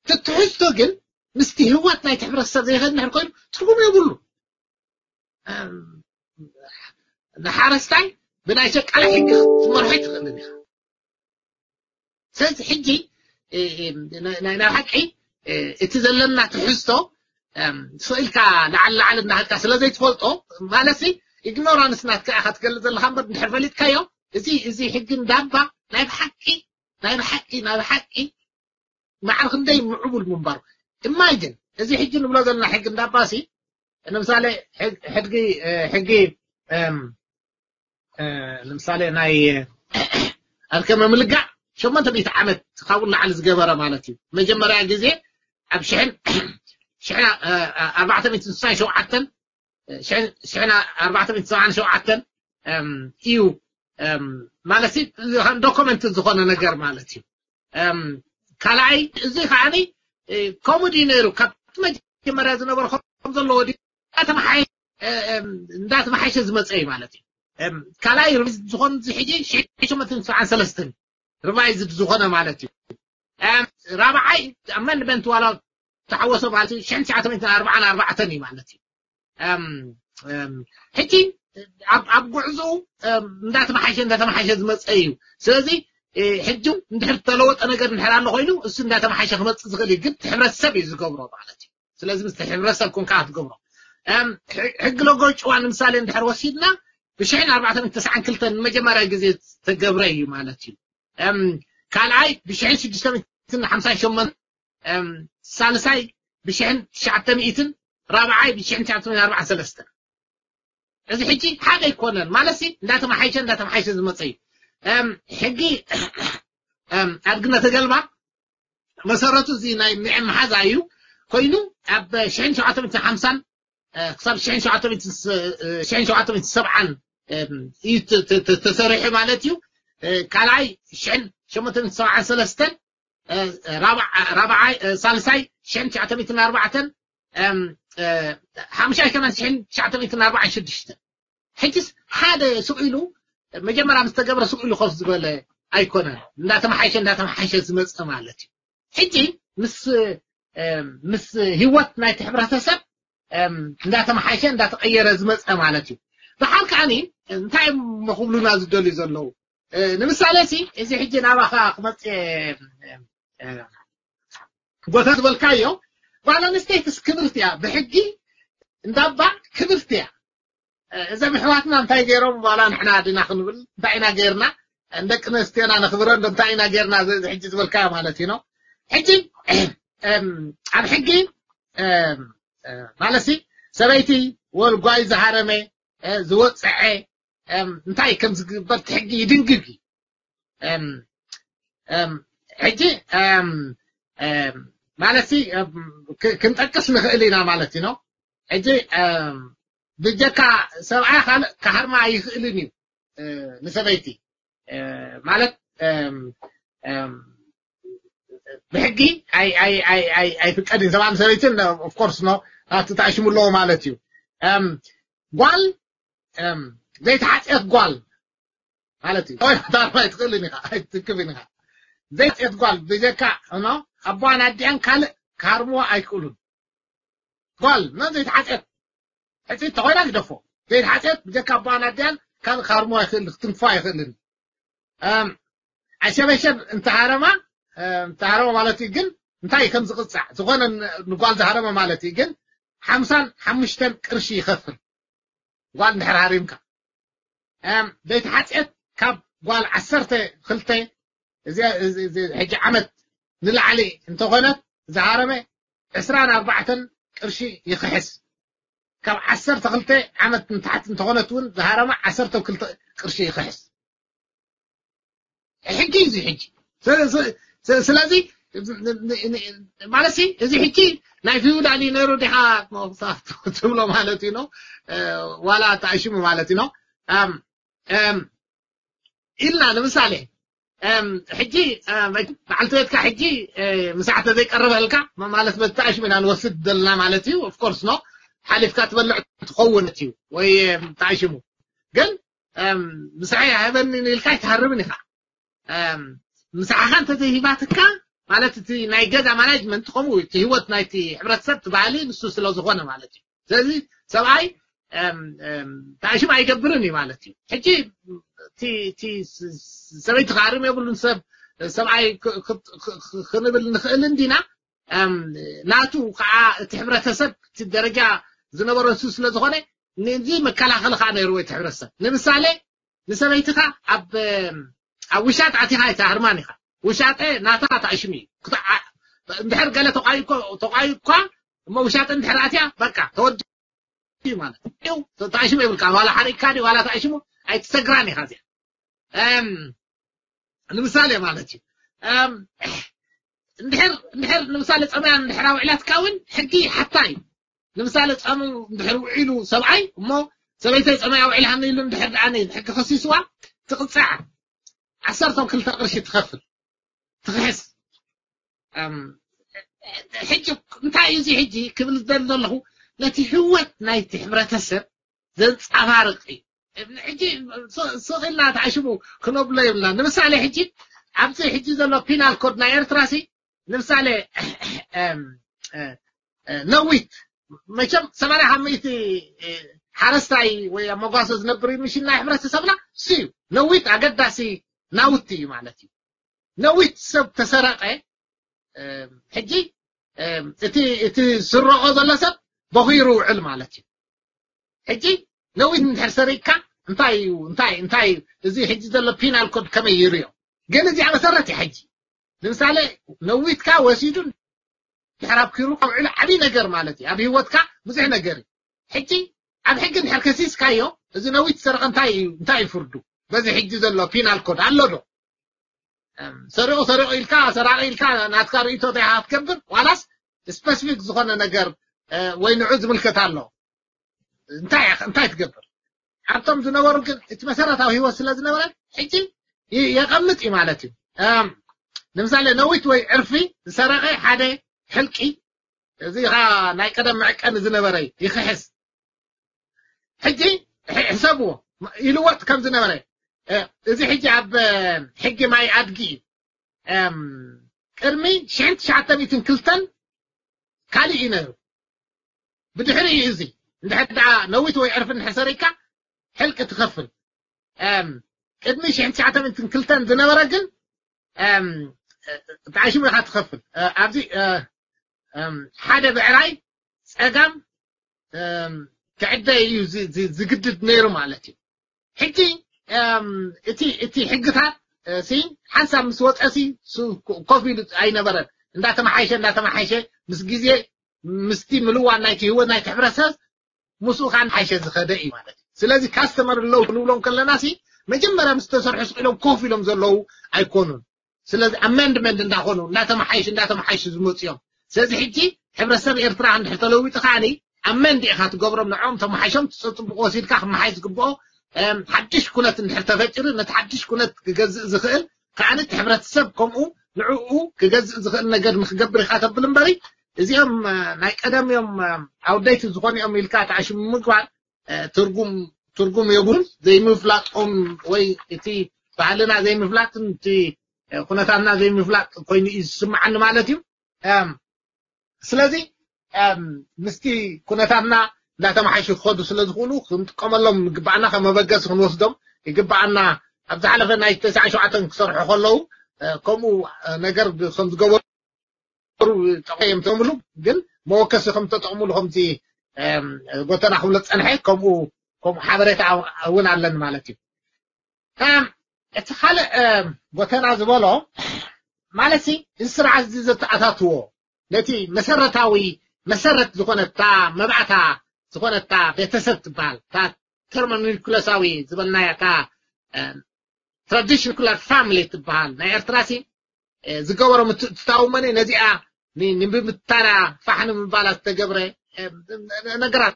እቲ ትሕዝቶ ግን ምስቲ ህይወት ናይቲ ሕብረተሰብ ዘይኸድ እንድሕር ኮይኑ ትርጉም የብሉ። ንሓረስታይ ብናይ ሸቃላ ሕጊ ክትመርሖ ኣይትኽእልን ኢኻ። ስለዚ ሕጂ ናይ ሓቂ እቲ ዘለና ትሕዝቶ ስኢልካ ላዓል ላዓል እናሃልካ ስለ ዘይትፈልጦ ማለት ኢግኖራንስ ናትካ ኢኻ ትገልጽ ዘለኻ እምበር እንድሕር ፈሊጥካዮ እዚ እዚ ሕጊ እንዳባ ናይ ብሓቂ ናይ ብሓቂ ናይ ብሓቂ ማዕረ ክንደይ ምዕቡል ምንባሩ። ኢማጅን እዚ ሕጂ ንብሎ ዘለና ሕጊ እንዳባሲ ንምሳሌ ሕጊ ሕጊ ንምሳሌ ናይ ኣርከመ ምልጋዕ ሸሞንተ ሚእቲ ዓመት ካብኡ ንላዕሊ ዝገበረ ማለት እዩ። መጀመርያ ግዜ ኣብ ሽሕን ሽሕን ኣርባዕተ ሚእትን ስሳን ሸውዓተን ሽሕን ኣርባዕተ ሚእትን ሰብዓን ሸውዓተን እዩ ማለት ዶኮመንት ዝኾነ ነገር ማለት እዩ። ካልኣይ እዚ ከዓኒ ከምኡ ድዩ ነይሩ ካብቲ መጀመርያ ዝነበረ ከም ዘለዎ እንዳተመሓየሸ ዝመፀ እዩ ማለት እዩ። ካልኣይ ሪቪዝ ዝኾን እዚ ሕጂ ሽሕን ሸሞንተ ሚእትን ሰብዓን ሰለስተን ሪቫይዝድ ዝኾነ ማለት እዩ። ራብዓይ ኣመንድመንት ዋላ ተሓወሶ ማለት እዩ ሽሕን ትሽዓተ ሚእትን ኣርባዓን ኣርባዕተን እዩ ማለት እዩ። ሕጂ ኣብ ጉዕዞ እንዳተመሓሸ እንዳተመሓሸ ዝመፀ እዩ። ስለዚ ሕጂ እንድሕር ተለወጠ ነገር እንድሕር ኣሎ ኮይኑ እሱ እንዳተመሓሸ ክመፅእ ዝኽእል እዩ፣ ግን ሕብረተሰብ እዩ ዝገብሮ ማለት እዩ። ስለዚ ምስ ሕብረተሰብ ኮንካ ክትገብሮ ሕጊ ሎጎ ጭዋ ንምሳሌ እንድሕር ወሲድና ብሽሕን ኣርባዕተ ሚእትን ተስዓን ክልተን ንመጀመርያ ግዜ ዝተገብረ እዩ ማለት እዩ። ካልኣይ ብሽሕን ሽዱሽተ ሚእትን ሓምሳን ሸሞንተን ሳልሳይ ብሽሕን ትሽዓተ ሚእትን ራብዓይ ብሽሕን ትሽዓተ ሚእትን ኣርባዓን ሰለስተን። እዚ ሕጂ ሓደ ኣይኮነን ማለት ሲ እንዳተመሓይሸ እንዳተመሓይሸ ዝመፀ እዩ። ሕጊ ኣድግነተ ገልባ መሰረቱ እዚ ናይ ምዕም ሓዛ እዩ ኮይኑ ኣብ ሽሕን ሸውዓተ ሚእትን ሓምሳን ክሳብ ሽሕን ሸውዓተ ሚእትን ሰብዓን እዩ ተሰሪሑ ማለት እዩ። ካልኣይ ሽሕን ሸሞንተ ሚእትን ሰብዓን ሰለስተን ራብዓይ ሳልሳይ ሽሕን ትሽዓተ ሚእትን ኣርባዕተን ሓሙሻይ ከማን ሽሕን ትሽዓተ ሚእትን ኣርባዓን ሽዱሽተን። ሕጂስ ሓደ ስቕ ኢሉ መጀመርያ ምስ ተገብረ ስቕ ኢሉ ኮፍ ዝበለ ኣይኮነን። እንዳተመሓየሸ እንዳተመሓየሸ ዝመፀ ማለት እዩ። ሕጂ ምስ ምስ ህይወት ናይቲ ሕብረተሰብ እንዳተመሓየሸ እንዳተቐየረ ዝመፀ ማለት እዩ። ደሓር ከዓኒ እንታይ እዮም ክብሉና ዝደልዩ ዘለዉ? ንምሳሌ ሲ እዚ ሕጂ ናባኻ ክመፅእ ቦታ ዝበልካዮ ጓል ኣንስተይትስ ክብርቲ እያ፣ ብሕጊ እንዳባ ክብርቲ እያ። እዞም ኣሕዋትና እንታይ ገይሮም ዋላ ንሕና ድና ክንብል እንታይ ኢና ገይርና? ንደቂ ኣንስትዮና ነኽብረን ዶ እንታይ ኢና ገይርና? እዚ ሕጂ ዝበልካዮ ማለት እዩ ነው። ሕጂ ኣብ ሕጊ ማለት ሲ ሰበይቲ ወልጓይ ዝሃረመ ዝወፅዐ እንታይ ከም ዝግበር እቲ ሕጊ ይድንግግ እዩ። ሕጂ ማለት ሲ ክንጠቅስ ንኽእል ኢና ማለት እዩ ነው። ሕጂ ብጀካ ሰብኣይ ካልእ ክሃርማ ኣይኽእልን እዩ ንሰበይቲ ማለት ብሕጊ ኣይፍቀድን። ሰብኣን ሰበይትን ኦፍኮርስ ነው ናቲ ተኣሽሙ ኣለዎ ማለት እዩ። ጓል ዘይተሓፅየት ጓል ማለት እዩ። ታርፋ ኣይትኽእልን ኢኻ ኣይትክብን ኢኻ። ዘይተሓፅየት ጓል ብጀካ ኖ ኣቦኣን ኣዲኣን ካልእ ክሃርምዋ ኣይክእሉን። ጓል ኖ ዘይተሓፅየት ሕፅይቲ ተኾይና ግደፎ። ዘይተሓፅየት ብጀካ ኣቦኣን ኣዲኣን ካልእ ክሃርምዋ ኣይኽእል ክትንክፎ ኣይኽእልን። ኣሸበሸብ እንተሃረማ እንተሃረማ ማለት እዩ። ግን እንታይ ከም ዝቕፃዕ ዝኾነ ንጓል ዝሃረመ ማለት እዩ። ግን ሓምሳን ሓሙሽተን ቅርሺ ይኸፍል ጓል እንድሕር ሃሪምካ። ዘይተሓፅየት ካብ ጓል ዓሰርተ ክልተ እዚ ሕጂ ዓመት ንላዕሊ እንተኾነት ዝሃረመ ዕስራን ኣርባዕተን ቅርሺ ይኽሕስ። ካብ ዓሰርተ ክልተ ዓመት ንታሕቲ እንተኾነት እውን ዝሃረመ ዓሰርተ ክልተ ቅርሺ ይኽሕስ። ሕጊ እዩ ሕጂ። ስለዚ ማለት እዚ ሕጂ ናይ ፊውዳል እዩ ነይሩ ዲኻ ትብሎ ማለት እዩ ነው ዋላ ተኣሽሙ ማለት እዩ ነው ኢልና ንምሳሌ ሕጂ በዓልቲ ቤትካ ሕጂ ምሳሕ ተዘይቀረበልካ ማለት በቲ ኣሽሙ ኢና ንወስድ ዘለና ማለት እዩ። ኦፍኮርስ ኖ ሓሊፍካ ትበልዕ ትኸውን እዩ ወይ ተኣሽሙ ግን ምሳሕ ሃበኒ ኢልካ ኣይትሃርምን ኢኻ። ምሳሕኻ እንተዘይሂባትካ ማለት እቲ ናይ ገዛ ማናጅመንት ከምኡ እቲ ህይወት ናይቲ ሕብረተሰብ እቲ ባህሊ ንሱ ስለ ዝኾነ ማለት እዩ። ስለዚ ሰብኣይ ተኣሽም ኣይገብርን እዩ ማለት እዩ። ሕጂ ሰበይቲ ክሃርም የብሉን ሰብ ሰብኣይ ክንብል ንኽእል እንዲና ናቱ ከዓ እቲ ሕብረተሰብ እቲ ደረጃ ዝነበሮ ንሱ ስለ ዝኾነ ነዚ መከላኸሊ ከዓ ነይርዎ እቲ ሕብረተሰብ። ንምሳሌ ንሰበይትኻ ኣብ ኣብ ውሻጥ ኣቲኻ ኣይትሃርማን ኢኻ። ውሻጠ ናታ ተኣሽሙ እዩ። እንድሕር ገለ ተቋይኮ ተቋይኳ እሞ ውሻጠ እንድሕር ኣትያ በቃ ተወዲ ማለት እዩ። ተኣሽሙ ይብልካ ዋላ ሓሪቅካ ድዩ ዋላ ተኣሽሙ ኣይትሰግራን ኢኻ እዚኣ። ንምሳሌ ማለት እዩ። እንድሕር እንድሕር ንምሳሌ ፀመያ እንድሕር ኣውዒላትካ እውን ሕጊ ሓታ እዩ። ንምሳሌ ፃሙ እንድሕር ውዒሉ ሰብኣይ እሞ ሰበይተይ ፀመያ ውዒልሃኒ ኢሉ እንድሕር ደኣ ሕጊ ከሲስዋ ትቕፃዕ ዓሰርተ ክልተ ቅርሺ ትኸፍል ትኽሕስ። ሕጂ እንታይ እዩ እዚ ሕጂ ክብል ዝደሊ ዘለኹ ነቲ ህወት ናይቲ ሕብረተሰብ ዘንፀባርቕ እዩ። ሕጂ ስቕ ኢልና ተዓሽሙ ክነብሎ የብልና። ንምሳሌ ሕጂ ኣብዚ ሕጂ ዘሎ ፒናል ኮድ ናይ ኤርትራ ሲ ንምሳሌ ነዊት መቸም ሰማንያ ካብ ሚእቲ ሓረስታይ ወይ ኣብ መጓሰ ዝነብር እዩ ምሽን ናይ ሕብረተሰብና ሲ እዩ ነዊት ኣገዳሲ ናውቲ እዩ ማለት እዩ። ነዊት ሰብ ተሰረቀ ሕጂ እቲ እቲ ዝስረቆ ዘሎ ሰብ በኺሩ ውዕል ማለት እዩ። ሕጂ ነዊት እንድሕር ሰሪቅካ እንታይ እዩ እንታይ እንታይ እዩ እዚ ሕጂ ዘሎ ፒናል ኮድ ከመይ ይርዮ? ግን እዚኣ መሰረት እዩ ሕጂ ንምሳሌ ነዊትካ ወሲዱ ድሕር ኣብ ኪሩ ካብ ዕሉ ዓብዪ ነገር ማለት እዩ ኣብ ህይወትካ ብዙሕ ነገር እዩ። ሕጂ ኣብ ሕጊ እንድሕር ከሲስካዮ እዚ ነዊት ዝሰረቐ እንታይ እዩ እንታይ እዩ ፍርዱ? በዚ ሕጂ ዘሎ ፒናል ኮድ ኣሎ ዶ? ሰሪቑ ሰሪቑ ኢልካ ሰራቒ ኢልካ ናትካ ርእይቶ እንታይ ኢኻ ክትገብር ዋላስ ስፐሲፊክ ዝኾነ ነገር ወይ ንዑ ዝምልከት ኣሎ እንታይ እንታይ ትገብር? ኣብቶም ዝነበሩ ግን እቲ መሰረታዊ ህይወት ስለ ዝነበረ ሕጂ የቐምጥ እዩ ማለት እዩ። ንምሳሌ ነዊት ወይ ዕርፊ ዝሰረቐ ሓደ ሕልቂ እዚ ኻ ናይ ቀደም መዕቀኒ ዝነበረ ይኽሕስ። ሕጂ ሕሰብዎ ይልወጥ ከም ዝነበረ እዚ ሕጂ ኣብ ሕጊ ማይ ኣድጊ እዩ። ቅድሚ ሽሕን ትሽዓተ ሚእትን ክልተን ካልእ እዩ ነይሩ። ብድሕሪ እዩ እዚ እንድሕር ደኣ ነዊት ወይ ዕርፊ እንድሕር ሰሪካ ሕልቂ ትኸፍል። ቅድሚ ሽሕን ትሽዓተ ሚእትን ክልተን ዝነበረ ግን ተዓሽሙ ኢኻ ትኸፍል። ኣብዚ ሓደ ብዕራይ ጸጋም ክዕደ እዩ ዝግድድ ነይሩ ማለት እዩ። ሕጂ እቲ እቲ ሕግታት ሲ ሓንሳብ ምስ ወፀ ሲ ኮፍ ኢሉ ኣይነበረን። እንዳተመሓይሸ እንዳተመሓይሸ ምስ ግዜ ምስቲ ምልዋን ናይቲ ህይወት ናይቲ ሕብረተሰብ ምስኡ ከዓ ሓይሸ ዝኸደ እዩ ማለት እዩ። ስለዚ ካስተመር ኣለዉ ክንብሎም ከለና ሲ መጀመርያ ምስ ተሰርሑ ስቕ ኢሎም ኮፍ ኢሎም ዘለዉ ኣይኮኑን። ስለዚ ኣመንድመንድ እንዳኾኑ እንዳተመሓይሹ እንዳተመሓይሹ ዝመፁ እዮም። ስለዚ ሕጂ ሕብረተሰብ ኤርትራ እንድሕር ተለዊጡ ከዓኒ ኣመንድ ኢኻ ትገብሮም ንዕኦም ተመሓይሾም ተፅብቑ ወሲድካ ክመሓይ ዝግብኦ ሓድሽ ኩነት እንድሕር ተፈጢሩ ነቲ ሓድሽ ኩነት ክገዝእ ዝኽእል ከዓኒ እቲ ሕብረተሰብ ከምኡ ንዕኡ ክገዝእ ዝኽእል ነገር ንክገብር ኢኻ ተብል እምበሪ እዚኦም ናይ ቀደም እዮም ኣውደይቲ ዝኾኑ እዮም ኢልካ ተዓሽሙ ምግባር ትርጉም ትርጉም የብሉን። ዘይምፍላጦም ወይ እቲ ባህልና ዘይምፍላጥን እቲ ኩነታትና ዘይምፍላጥ ኮይኑ እዩ ዝስምዓኒ ማለት እዩ። ስለዚ ምስቲ ኩነታትና እንዳተመሓይሹ ክኸዱ ስለ ዝኽእሉ ክንጥቀመሎም ይግባኣና፣ ከም መበገሲ ክንወስዶም ይግባኣና። ኣብ ዝሓለፈ ናይ ተስዓ ሸውዓተን ክሰርሑ ከለዉ ከምኡ ነገር ከም ዝገበሩ ጠቕዮም ተምሉ ግን መወከሲ ከም ተጠቕሙሉ ከምዚ ጎተና ክብሎ ዝፀንሐ ከምኡ ከምኡ ሓበሬታ እውን ኣለኒ ማለት እዩ። እቲ ካልእ ጎተና ዝበሎ ማለት እዚ ስርዓት እዚ ዘተኣታትዎ ነቲ መሰረታዊ መሰረት ዝኾነታ መባእታ ዝኾነታ ቤተሰብ ትበሃል እታ ተርሞኒኩለሳዊ ዝበልናያ እታ ትራዲሽን ኑክለር ፋሚሊ ትበሃል ናይ ኤርትራ ሲ ዝገበሮ ምትእትታው መነ ነዚኣ ንምብታና ፋሕ ንምባላ ዝተገብረ ነገራት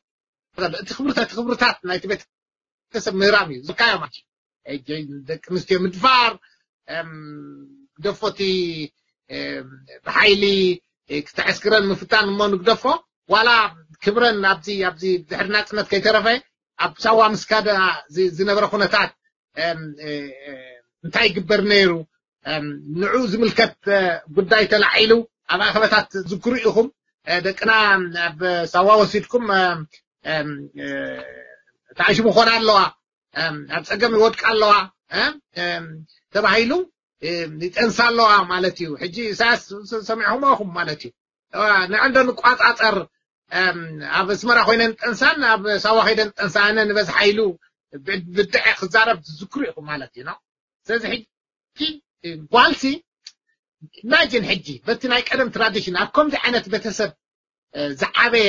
እቲ ክብርታት እቲ ክብርታት ናይቲ ቤተሰብ ምህራም እዩ ዝካዮ ማለት እዩ። ደቂ ኣንስትዮ ምድፋር ግደፎቲ ብሓይሊ ክተዕስክረን ምፍታን እሞ ንግደፎ። ዋላ ክብረን ኣብዚ ኣብዚ ድሕሪ ናፅነት ከይተረፈ ኣብ ሳዋ ምስካዳ ዝነበረ ኩነታት እንታይ ይግበር ነይሩ? ንዑ ዝምልከት ጉዳይ ተላዒሉ ኣብ ኣኸበታት ዝግሩ ኢኹም። ደቅና ኣብ ሳዋ ወሲድኩም ተዓሽሙ ኮና ኣለዋ፣ ኣብ ፀገም ይወድቃ ኣለዋ ተባሂሉ ይጠንሳ ኣለዋ ማለት እዩ። ሕጂ ኢሳያስ ሰሚዕኹም ኢኹም ማለት እዩ። ንዕንዶ ንቋፃፀር ኣብ ኣስመራ ኮይነን ጠንሳን ኣብ ሳዋ ከይደን ጠንሳ ኣነ ንበዝሓ ኢሉ ብድዐ ክዛረብ ትዝክሩ ኢኹም ማለት እዩ። ስለዚ ሕጂ ጓልሲ ኢማጂን ሕጂ በቲ ናይ ቀደም ትራዲሽን ኣብ ከምዚ ዓይነት ቤተሰብ ዝዓበየ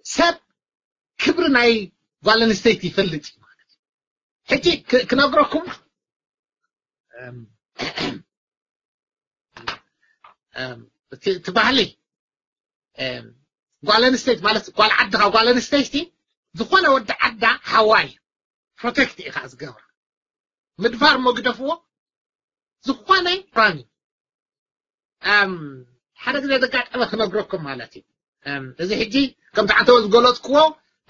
ሰብ ክብሪ ናይ ጓል ኣንስተይቲ ይፈልጥ እዩ ማለት እዩ። ሕጂ ክነግረኩም እቲ ባህሊ ጓል ኣንስተይቲ ማለት ጓል ዓድኻ ጓል ኣንስተይቲ ዝኾነ ወዲ ዓዳ ሓዋይ ፕሮቴክት ኢኻ ዝገብራ። ምድፋር እሞ ግደፍዎ። ዝኾነ ራኒ ሓደ ግዜ ዘጋጠመ ክነግረኩም ማለት እዩ። እዚ ሕጂ ከምቲ ዓንተወ ዝገለፅክዎ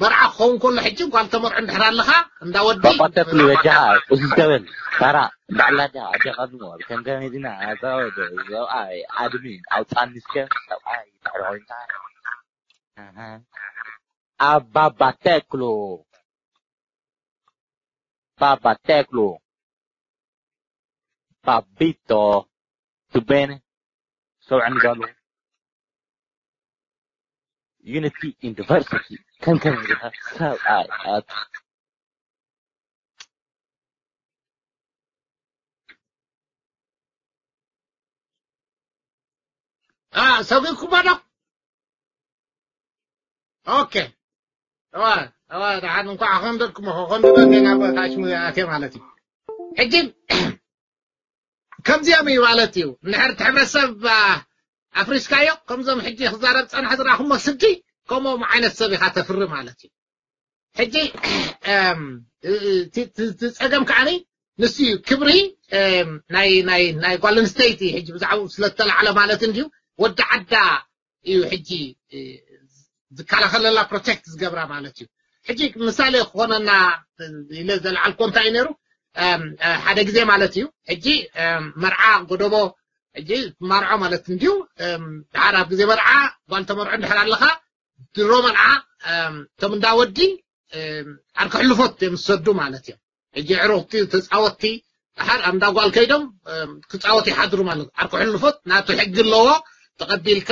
መርዓ ክኸውን ከሎ ሕጂ ጓል ተመርዖ እንድሕር ኣለኻ እንዳወዲ ባባ ተክሉ በጃኻ ቁስል ተበል ታራ ባዕላዳ ኣጀኻዝሞ ከም ከመይ ዲና ኣዛወደ ዘብኣይ ኣድሚ ኣውፃኒ እስከ ሰብኣይ ታዕሮ ኮይንካ ኣብ ባባ ተክሉ ባባ ተክሉ ባቢቶ ቱቤነ ሰብዐ ንጋሉ ዩኒቲ ዩኒቨርሲቲ ከም ከመይ ኢኻ ሰብኣይ ኣት ሰጊርኩማ ዶ? ኦኬ እዋ እዋ ደሓን እንኳዕ ከንደድኩም ከንድዶ እንዴና ታሽሙ ኣትየ ማለት እዩ። ሕጂ ከምዚኦም እዩ ማለት እዩ። እንድሕር እቲ ሕብረተሰብ ኣፍሪስካዮ ከምዞም ሕጂ ክዛረብ ፀንሐ ዝረኣኹሞ ስዲ ከምኦም ዓይነት ሰብ ኢኻ ተፍሪ ማለት እዩ። ሕጂ እቲ ጸገም ከዓኒ ንሱ እዩ ክብሪ ናይ ናይ ናይ ጓል ኣንስተይቲ ሕጂ ብዛዕባኡ ስለተላዕለ ማለት እንድዩ ወዲ ዓዳ እዩ ሕጂ ዝከላኸለላ ፕሮቴክት ዝገብራ ማለት እዩ። ሕጂ ምሳሌ ክኾነና ኢለ ዘልዓልኮ እንታይ እዩ ነይሩ ሓደ ግዜ ማለት እዩ። ሕጂ መርዓ ጎደቦ ሕጂ ማርዖ ማለት እንድዩ። ደሓር ኣብ ግዜ መርዓ ጓል ተመርዖ እንድሕር ኣለኻ ድሮ መርዓ እቶም እንዳ ወዲ ዓርኪ ሕልፎት እዮም ዝሰዱ ማለት እዮም። ሕጂ ዕሩኽቲ ተፃወትቲ ደሓር ኣብ እንዳ ጓል ከይዶም ክፃወቱ ይሓድሩ ማለት እዩ። ዓርኪ ሕልፎት ናቱ ሕጊ ኣለዎ። ተቐቢልካ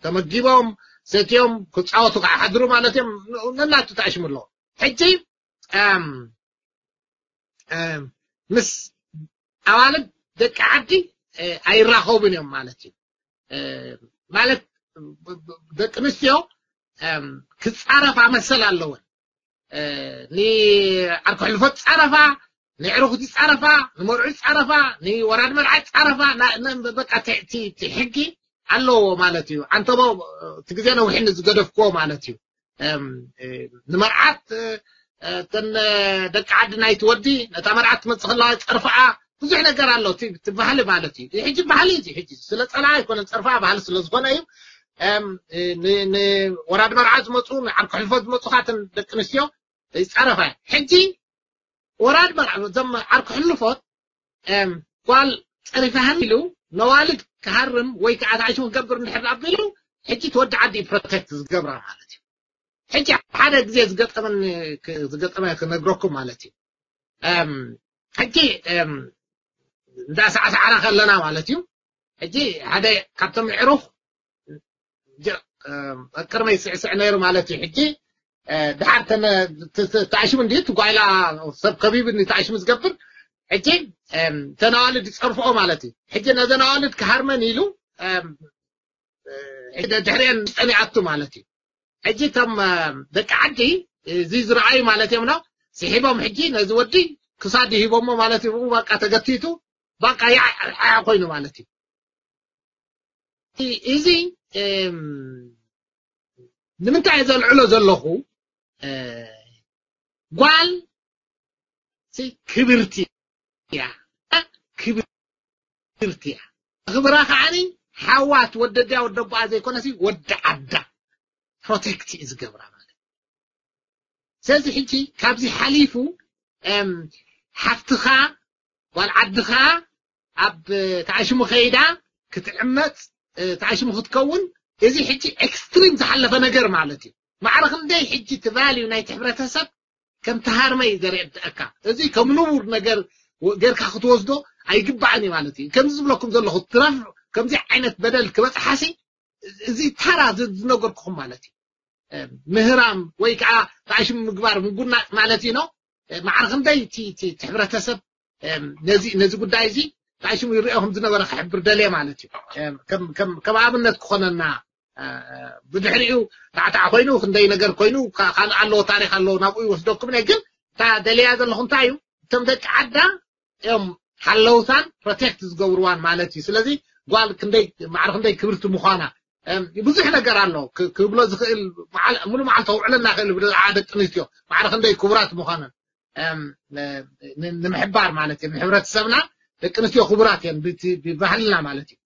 ተመጊቦም ሰትዮም ክፃወቱ ከዓ ሓድሩ ማለት እዮም። ነናቱ ተኣሽሙ ኣለዎ። ሕጂ ምስ ኣዋልድ ደቂ ዓዲ ኣይራኸቡን እዮም ማለት እዩ። ማለት ደቂ ኣንስትዮ ክፃረፋ መሰል ኣለወን። ንዓርኩ ሕልፎት ፃረፋ፣ ንዕሩኽቲ ፃረፋ፣ ንመርዑ ፃረፋ፣ ንወራድ መርዓ ፃረፋ በቃ ሕጊ ኣለዎ ማለት እዩ። ዓንተቦ እቲ ግዜ ነዊሕኒ ዝገደፍክዎ ማለት እዩ። ንመርዓት እተን ደቂ ዓዲ ናይቲ ወዲ ነታ መርዓት ትመፅእ ከለዋ ፀርፍኣ ብዙሕ ነገር ኣሎ። እቲ ባህሊ ማለት እዩ። ሕጂ ባህሊ እዩ። ሕጂ ስለ ፀላ ኣይኮነን ፀርፍኣ ባህሊ ስለ ዝኾነ እዩ። ንወራድ መርዓ ዝመፁ ንዓርኩ ሕልፎት ዝመፁ ካትን ደቂ ኣንስትዮ ይፃረፋ። ሕጂ ወራድ መርዓ እዞም ዓርኩ ሕልፎት ጓል ፀሪፋሃኒ ኢሉ ነዋልድ ክሃርም ወይ ከዓ ተዓሽሙ ክገብር እንድሕር ኣቢሉ ሕጂ ትወዲ ዓዲ እዩ ፕሮቴክት ዝገብራ ማለት እዩ። ሕጂ ሓደ ግዜ ዝገጠመኒ ዝገጠመ ክነግረኩም ማለት እዩ። ሕጂ እንዳ ሳዕሳዕና ከለና ማለት እዩ። ሕጂ ሓደ ካብቶም ኣዕሩኽ ቅድመይ ስዕስዕ ነይሩ ማለት እዩ። ሕጂ ድሓር ተኣሽሙ እንዲ ትጓይላ ሰብ ከቢቡ እንዲ ተኣሽሙ ዝገብር ሕጂ ተናዋልድ ይፀርፍኦ ማለት እዩ። ሕጂ ነዘ ነዋልድ ክሃርመን ኢሉ ድሕሪአን ጠኒኣቱ ማለት እዩ። ሕጂ እቶም ደቂ ዓዲ እዚ ዝረኣዩ ማለት እዮም ነው ስሒቦም ሕጂ ነዚ ወዲ ክሳዱ ሂቦሞ ማለት እዩ። በቃ ተገቲቱ በቃ ያዕ ኮይኑ ማለት እዩ። እዚ ንምንታይ እየ ዘልዕሎ ዘለኹ ጓል ክብርቲ እያ። ክብርቲ እያ። ክብራ ከዓኒ ሓዋ ትወደድያ ወደቦኣ ዘይኮነሲ ወዲ ዓዳ ፕሮቴክት እዩ ዝገብራ ማለት። ስለዚ ሕጂ ካብዚ ሓሊፉ ሓፍትኻ ጓል ዓድኻ ኣብ ተኣሽሙ ከይዳ ክትዕመፅ ተኣሽሙ ክትከውን፣ እዚ ሕጂ ኤክስትሪም ዝሓለፈ ነገር ማለት እዩ። ማዕረ ክንደይ ሕጂ እቲ ቫልዩ ናይቲ ሕብረተሰብ ከም ተሃርመ እዩ ዘርእየካ። እዚ ከም ንቡር ነገር ጌርካ ክትወስዶ ኣይግባእን እዩ ማለት እዩ። ከምዚ ዝብለኩም ዘለኹ ትረፍ ከምዚ ዓይነት በደል ክበፅሓሲ እዚ ተራ ዝነገርኩኹም ማለት እዩ። ምህራም ወይ ከዓ ተኣሽሙ ምግባር ምጉናፅ ማለት እዩ ነው። ማዕረ ክንደይ እቲ ሕብረተሰብ ነዚ ጉዳይ እዚ ተኣሽሙ ይርኦ ከም ዝነበረ ክሕብር ደልየ ማለት እዩ። ከም ኣብነት ክኾነና ብድሕሪኡ ታዕታዕ ኮይኑ ክንደይ ነገር ኮይኑ ካልእ ኣለዎ ታሪክ ኣለዎ ናብኡ ይወስደኩም እየ። ግን እታ ደልያ ዘለኹ እንታይ እዩ እቶም ደቂ ዓዳ እዮም ሓለውታን ፕሮቴክት ዝገብርዋን ማለት እዩ። ስለዚ ጓል ክንደይ ማዕረ ክንደይ ክብርቲ ምዃና ብዙሕ ነገር ኣሎ ክብሎ ዝኽእል ሙሉ መዓልቲ ውዕለና ክእል ደቂ ኣንስትዮ ማዕረ ክንደይ ክቡራት ምዃነን ንምሕባር ማለት እዩ። ንሕብረተሰብና ደቂ ኣንስትዮ ክቡራት እየን ብባህልና ማለት እዩ።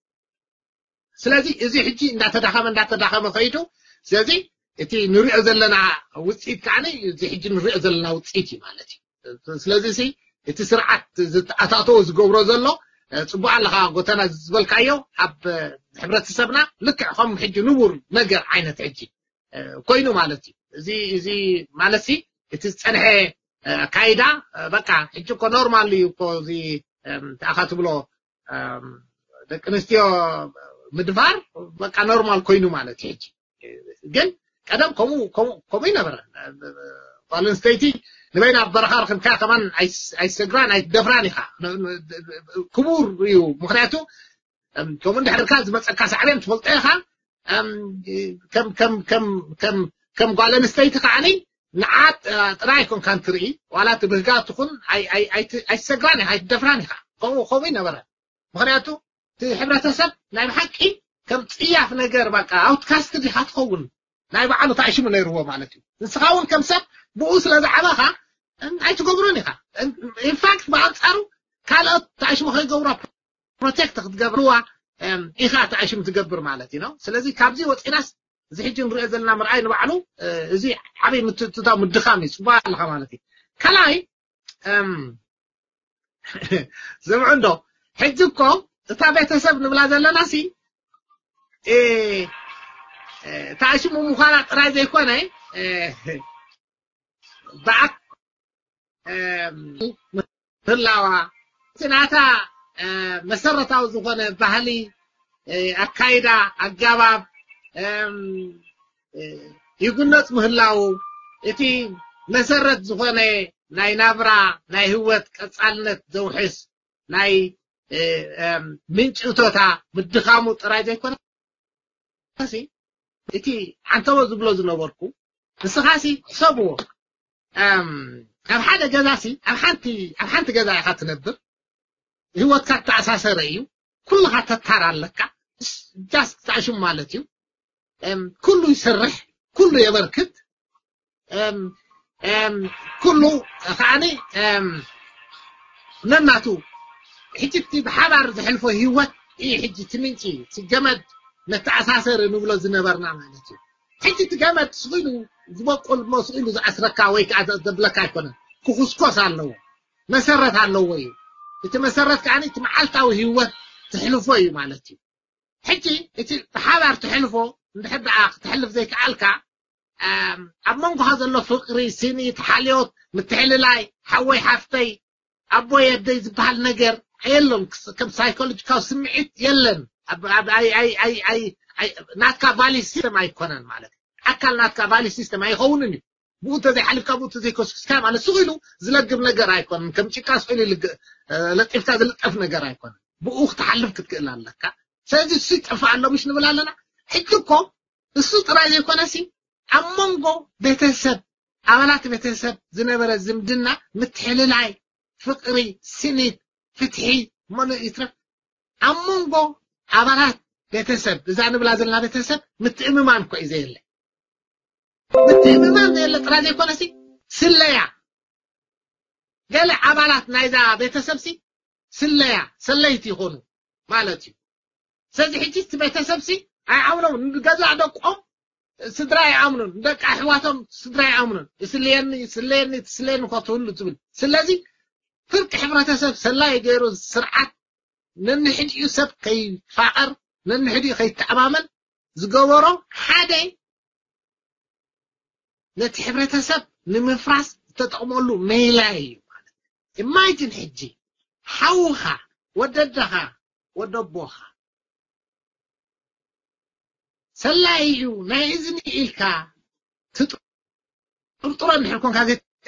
ስለዚ እዚ ሕጂ እንዳተዳኸመ እንዳተዳኸመ ከይዱ ስለዚ እቲ ንሪኦ ዘለና ውፅኢት ከዓ እዚ ሕጂ ንሪኦ ዘለና ውፅኢት እዩ ማለት እዩ። ስለዚ እቲ ስርዓት ኣታእተዎ ዝገብሮ ዘሎ ፅቡቅ ኣለካ ጎተና ዝበልካዮ ኣብ ሕብረተሰብና ልክዕ ከም ሕጂ ንቡር ነገር ዓይነት ሕጂ ኮይኑ ማለት እዩ። እዚ እዚ ማለት እቲ ዝፀንሐ ኣካይዳ በቃ ሕጂ እኮ ኖርማል እዩ እኮ እዚ ኣኻ ትብሎ ደቂ ኣንስትዮ ምድፋር በቃ ኖርማል ኮይኑ ማለት እዩ። ሕጂ ግን ቀደም ከምኡ ይነበረ። ጓል ኣንስተይቲ ንበይና ኣብ በረኻ ረኽብካ ከማን ኣይሰግራን ኣይትደፍራን ኢኻ። ክቡር እዩ። ምክንያቱ ከምኡ እንድሕርካ ዝመፀካ ሳዕቤን ትፈልጦ ኢኻ። ከም ጓል ኣንስተይቲ ከዓኒ ንዓ ጥራይ ኣይኮንካን ትርኢ ዋላ ትብህጋ ትኹን ኣይትሰግራን ኢኻ ኣይትደፍራን ኢኻ። ከምኡ ይነበረ። ምክንያቱ እቲ ሕብረተሰብ ናይ ብሓቂ ከም ፅያፍ ነገር በቃ ኣውትካስት ዲካ ትኸውን ናይ ባዕሉ ተኣሽሙ ነይርዎ ማለት እዩ። ንስኻ እውን ከም ሰብ ብኡ ስለ ዝዓበኻ ኣይትገብሮን ኢኻ። ኢንፋክት ብኣንፃሩ ካልኦት ተኣሽሙ ከይገብራ ፕሮቴክት ክትገብርዋ ኢኻ ተኣሽሙ ትገብር ማለት እዩ። ስለዚ ካብዚ ወፂናስ እዚ ሕጂ ንሪኦ ዘለና ምርኣይ ንባዕሉ እዚ ዓበይ ምትእትታው ምድኻም እዩ። ፅቡቅ ኣለኻ ማለት እዩ። ካልኣይ ስምዑ እንዶ ሕጂ እኮ እታ ቤተሰብ ንብላ ዘለና ሲ ተኣሽሙ ምዃና ጥራይ ዘይኮነ ብኣ ምህላዋ እቲ ናታ መሰረታዊ ዝኾነ ባህሊ ኣካይዳ ኣጋባብ ይግነፅ ምህላው እቲ መሰረት ዝኾነ ናይ ናብራ ናይ ህወት ቀፃልነት ዘውሕስ ናይ ምንጪ እቶታ ምድኻሙ ጥራይ ዘይኮነ እቲ ዓንተቦ ዝብሎ ዝነበርኩ ንስኻሲ ሕሰብዎ ኣብ ሓደ ገዛሲ ኣብ ሓንቲ ገዛ ኢኻ ትነብር ህይወትካ ተኣሳሰረ እዩ ኩልኻ ተታር ኣለካ ጃስት ተኣሽም ማለት እዩ ኩሉ ይሰርሕ ኩሉ የበርክት ኩሉ ከዓኒ ነናቱ ሕጂ እቲ ብሓባር ዘሕልፎ ህይወት እዩ ሕጂ እቲ ምንጪ እቲ ገመድ መተኣሳሰሪ ንብሎ ዝነበርና ማለት እዩ ሕጂ እቲ ገመድ ስኢሉ ዝበቁል ሞ ስኢሉ ዝኣስረካ ወይ ከዓ ዘብለካ ኣይኮነን ክኹስኮስ ኣለዎ መሰረት ኣለዎ እዩ እቲ መሰረት ከዓ እቲ መዓልታዊ ህይወት ትሕልፎ እዩ ማለት እዩ ሕጂ እቲ ብሓባር ትሕልፎ እንድሕር ደኣ ክትሕልፍ ዘይከኣልካ ኣብ መንጎኻ ዘሎ ፍቅሪ ስኒት ሓልዮት ምትሕልላይ ሓወይ ሓፍተይ ኣቦይ ኣደይ ዝበሃል ነገር የለን ከም ሳይኮሎጂካዊ ስምዒት የለን ናትካ ቫሊ ሲስተም ኣይኮነን ማለት ኣካል ናትካ ቫሊ ሲስተም ኣይኸውንን እዩ ብኡ እንተዘይሓሊፍካ ብኡ እንተዘይኮስኩስካ ማለት ስቕ ኢሉ ዝለግብ ነገር ኣይኮነን ከም ጭቃ ስቕ ኢሉ ለጢፍካ ዝልጠፍ ነገር ኣይኮነን ብኡ ክትሓልፍ ክትክእል ኣለካ ስለዚ እሱ ይጠፍእ ኣሎ ምሽ ንብል ኣለና ሕጂ እኮ እሱ ጥራይ ዘይኮነሲ ኣብ መንጎ ቤተሰብ ኣባላት ቤተሰብ ዝነበረ ዝምድና ምትሕልላይ ፍቅሪ ስኒት ፍትሒ መኑ ይትረፍ ኣብ መንጎ ኣባላት ቤተሰብ እዛ ንብላ ዘለና ቤተሰብ ምትእምማን እኮ እዩ ዘየለ ምትእምማን ዘየለ ጥራይ ዘይኮነሲ ስለያ ገለ ኣባላት ናይዛ ቤተሰብሲ ስለያ ሰለይቲ ይኾኑ ማለት እዩ። ስለዚ ሕጂ እቲ ቤተሰብሲ ኣይኣምኖም፣ ንገዛእ ደቆም ስድራ ኣይኣምኑን፣ ንደቂ ኣሕዋቶም ስድራ ኣይኣምኑን። ይስለየኒ ይስለየኒ ትስለየኒ እኮ ትህሉ ትብል። ስለዚ ፍርቂ ሕብረተሰብ ሰላይ ገይሩ ስርዓት ነንሕድኡ ሰብ ከይፋቐር፣ ነንሕድኡ ከይተኣማመን ዝገበሮ ሓደ ነቲ ሕብረተሰብ ንምፍራስ ዝተጠቕመሉ ሜላ እዩ። ኢማጅን ሕጂ ሓውኻ፣ ወደደኻ፣ ወደቦኻ ሰላይ እዩ ናይ እዝኒ ኢልካ ትጥርጥሮ እንድሕር ኮንካ፣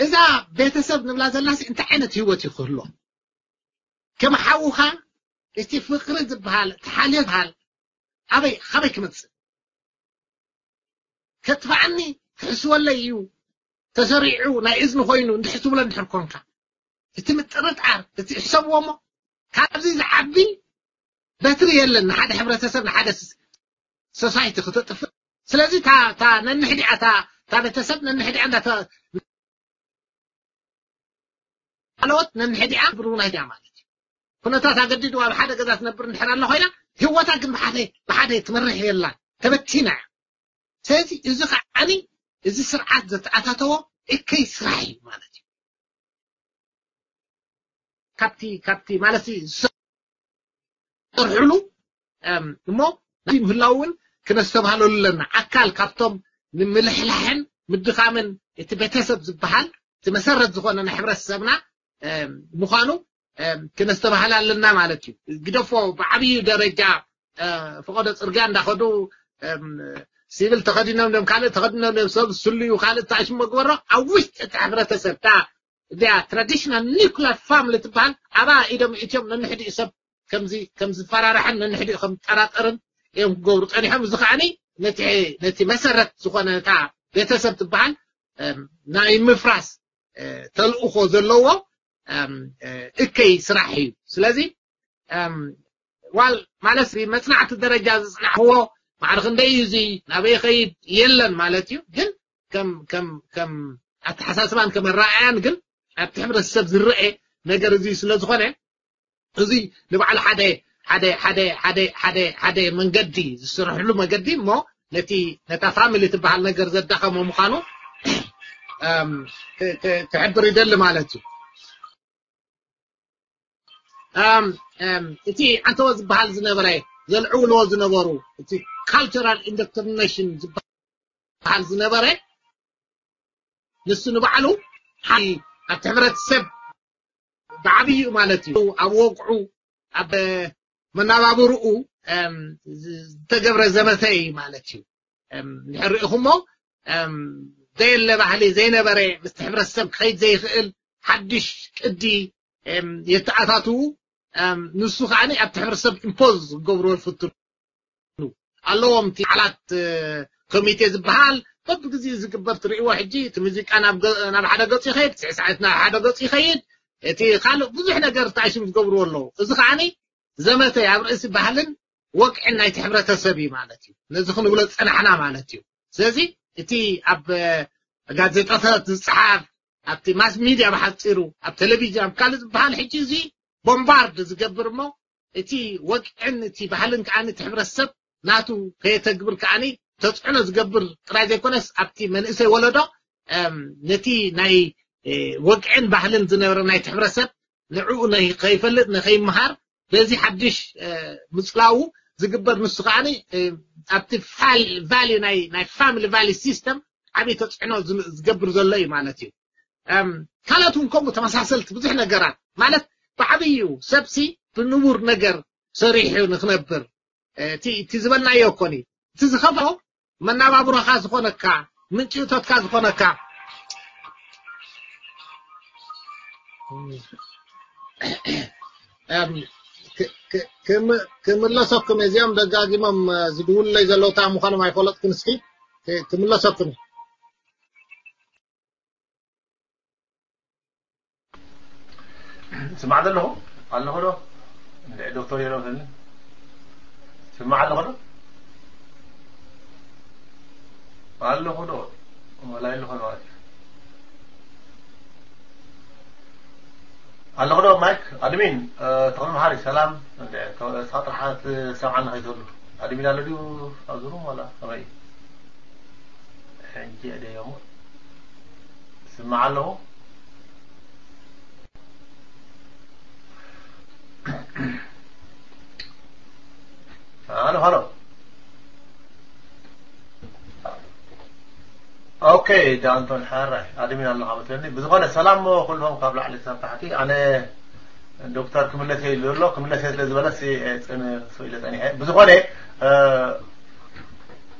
እዛ ቤተሰብ ንብላ ዘላሲ እንታይ ዓይነት ህይወት እዩ ክህሎ? ከም ሓውኻ እቲ ፍቕሪ ዝበሃል፣ እቲ ሓልዮ ዝበሃል ኣበይ፣ ካበይ ክመጽእ? ከጥፍኣኒ ክሕስወለይ እዩ ተሰሪዑ ናይ እዝኒ ኮይኑ እንድሕር ትብሎ እንድሕር ኮንካ፣ እቲ ምጥርጣር፣ እቲ ሕሰብዎ እሞ፣ ካብዚ ዝዓቢ በትሪ የለን ንሓደ ሕብረተሰብ፣ ንሓደ ስ-፣ ሶሳይቲ ክተጥፍእ። ስለዚ እታ፣ እታ ነንሕዲኣ፣ እታ፣ እታ ቤተሰብ ነንሕዲኣ እንዳተ-፣ ኣለወት ነንሕዲኣ ብሩ ናይ ድያ ማለት እዩ። ኩነታት ኣገዲዱ ኣብ ሓደ ገዛ ትነብር እንድሕር ኣላ ኮይና፣ ህይወታ ግን ብሓደ፣ ብሓደ ትመርሕ የላን፣ ተበቲና እያ። ስለዚ እዚ ከዓኒ፣ እዚ ስርዓት ዘተኣታተዎ እከይ ስራሕ እዩ ማለት እዩ። ካብቲ፣ ካብቲ ማለት ዝሰርሕሉ፣ እም፣ እሞ ናይ ምህላው እውን ክነስተብሃለሉ ኣለና። ኣካል ካብቶም ንምልሕላሕን ምድኻምን እቲ ቤተሰብ ዝበሃል እቲ መሰረት ዝኾነ ናይ ሕብረተሰብና፣ እም፣ ምዃኑ፣ እም፣ ክነስተብሃል ኣለና ማለት እዩ። ግደፎ ብዓብዩ ደረጃ፣ እ፣ ፈቐዶ ጽርግያ እንዳኸዱ፣ እም፣ ሲቪል ተኸዲኖም እዮም፣ ካልእ ተኸዲኖም እዮም፣ ሰብ ስልዩ፣ ካልእ ተኣሽሞ ግበሮ፣ ኣብ ውሽጢ እቲ ሕብረተሰብ፣ እታ እዚኣ ትራዲሽናል ኒውክለር ፋሚሊ ትበሃል፣ ኣብኣ ኢዶም እትዮም ነንሕዲኡ ሰብ ከምዚ፣ ከም ዝፈራርሕን ነንሕዲኡ ከም ጠራጠርን እዮም ክገብሩ ጸኒሖም። እዚ ከዓኒ ነቲ፣ ነቲ መሰረት ዝኾነ እታ ቤተሰብ ትበሃል፣ እም፣ ናይ ምፍራስ፣ እ፣ ተልእኾ ዘለዎ፣ እም፣ እ፣ እከይ ስራሕ እዩ። ስለዚ፣ እም፣ ዋል ማለት ብመጽናዕቲ ደረጃ ዝጽናዕዎ ማዕረ ክንደይ እዩ፣ እዚ ናበይ ይኸይድ የለን ማለት እዩ። ግን ከም፣ ከም፣ ከም ኣተሓሳስባን ከም ኣረኣእያን ግን ኣብቲ ሕብረተሰብ ዝረአ ነገር እዚ ስለ ዝኾነ፣ እዚ ንባዕሉ ሓደ፣ ሓደ፣ ሓደ፣ ሓደ፣ ሓደ፣ ሓደ መንገዲ ዝስርሕሉ መገዲ እሞ ነቲ፣ ነታ ፋሚሊ ትበሃል ነገር ዘዳኸሞ ምዃኑ፣ እም፣ ክ-፣ ክ-፣ ክሕብር ይደሊ ማለት እዩ። እም፣ እም፣ እቲ ዓንተወ ዝበሃል ዝነበረ፣ ዘልዕውልዎ ዝነበሩ፣ እቲ ካልቸራል ኢንዶክትሪኔሽን ዝበሃል ዝነበረ፣ ንሱ ንባዕሉ ሓይ ኣብቲ ሕብረተሰብ ብዓብይኡ ማለት እዩ፣ ኣብ ወግዑ፣ ኣብ መናባብርኡ፣ እም፣ ዝ-፣ ዝተገብረ ዘመተ እዩ ማለት እዩ። እም፣ እንድሕር ርኢኹሞ፣ እም፣ ዘየለ ባህሊ፣ ዘይነበረ፣ ምስቲ ሕብረተሰብ ክኸይድ ዘይኽእል ሓድሽ ቅዲ፣ እም፣ የተኣታትዉ፣ እም፣ ንሱ ከዓኒ ኣብቲ ሕብረተሰብ ኢምፖዝ ክገብርዎ ይፍትኑ ኣለዎም። እቲ ዓላት፣ እ፣ ኮሚቴ ዝበሃል በብግዜኡ ዝግበር ትርእይዎ። ሕጂ እቲ ሙዚቃ ናብ ገ-፣ ናብ ሓደ ገጹ ይኸይድ፣ ስዕሳዕት ናብ ሓደ ገጹ ይኸይድ፣ እቲ ካልእ ብዙሕ ነገር ተኣሽም ዝገብርዎ ኣለዉ። እዚ ከዓኒ ዘመተ ኣብ ርእሲ ባህልን ወግዕን ናይቲ ሕብረተሰብ እዩ ማለት እዩ። ነዚ ክንብሎ ዝጸናሕና ማለት እዩ። ስለዚ እቲ ኣብ፣ እ፣ ጋዜጣታት ዝጸሓፍ፣ ኣብቲ ማስ ሚድያ ብሓጺሩ፣ ኣብ ቴሌቪዥን፣ ኣብ ካልእ ዝበሃል ሕጂ እዚ ቦምባርድ ዝገብር እሞ፣ እቲ ወግዕን እቲ ባህልን ከዓኒ እቲ ሕብረተሰብ ናቱ ከየተግብር ከዓኒ ተጽዕኖ ዝገብር ጥራይ ዘይኮነስ፣ ኣብቲ መንእሰይ ወለዶ፣ እም፣ ነቲ ናይ፣ እ፣ ወግዕን ባህልን ዝነበረ ናይቲ ሕብረተሰብ ንዕኡ ንኸይፈልጥ፣ ንኸይምሃር፣ በዚ ሓድሽ፣ እ፣ ምጽላዉ ዝግበር፣ ንሱ ከዓኒ፣ እ፣ ኣብቲ ፋል-፣ ቫልዩ ናይ፣ ናይ ፋሚሊ ቫልዩ ሲስተም ዓብዪ ተጽዕኖ ዝ-፣ ዝገብር ዘሎ እዩ ማለት እዩ። እም፣ ካልኦት እውን ከምኡ ተመሳሰልቲ ብዙሕ ነገራት ማለት፣ ብዓብዩ ሰብሲ ብንቡር ነገር ሰሪሑ ንክነብር፣ እ፣ እቲ፣ እቲ ዝበልናዮ እኮን እዩ። እቲ ዝኸፍኦ መናባብሮኻ ዝኾነካ፣ ምንጪ እቶትካ ዝኾነካ፣ እም፣ ክ-፣ ክ-፣ ክም-፣ ክምለሰኩም፣ እዚኦም ደጋጊሞም፣ እ፣ ዝድውሉለይ ዘለዉ እንታይ ምዃኖም ኣይፈለጥኩን። እስኪ ክ-፣ ክምለሰኩም። ስማዕ ዘለኹ ኣለኹ ዶ? እንድዒ ዶክተር የሎምሰኒ። ስማዕ ኣለኹ ዶ? ኣለኹ ዶ? ወላ የለኹን ማለት እዩ። ኣለኹ ዶ ማይክ? ኣድሚን፣ እ፣ ተኽሉ መሓሪ፣ ሰላም። እንደ፣ ተ-፣ እስኻ ጥራሕ ትሰምዓና ከይትህሉ። ኣድሚን ኣሎ ድዩ ኣብዚ ሩም ዋላ ከመይ እዩ? ሕጂ እየ ደየሙ። ስምዓ ኣለኹ። ሃሎ፣ ሃሎ። ኦኬ፣ ዳንቶን ሓራይ፣ ኣድሚን ኣለኻ መስለኒ። ብዝኾነ ሰላም እሞ ኩልኹም ካብ ላዕሊ ክሳብ ታሕቲ። ኣነ ዶክተር ክምለስ እየ ኢሉ ዘሎ፣ ክምለስ እየ ስለ ዝበለስ እየ ጽን-፣ ስቕ ኢለ ጸኒሐ። ብዝኾነ፣ እ፣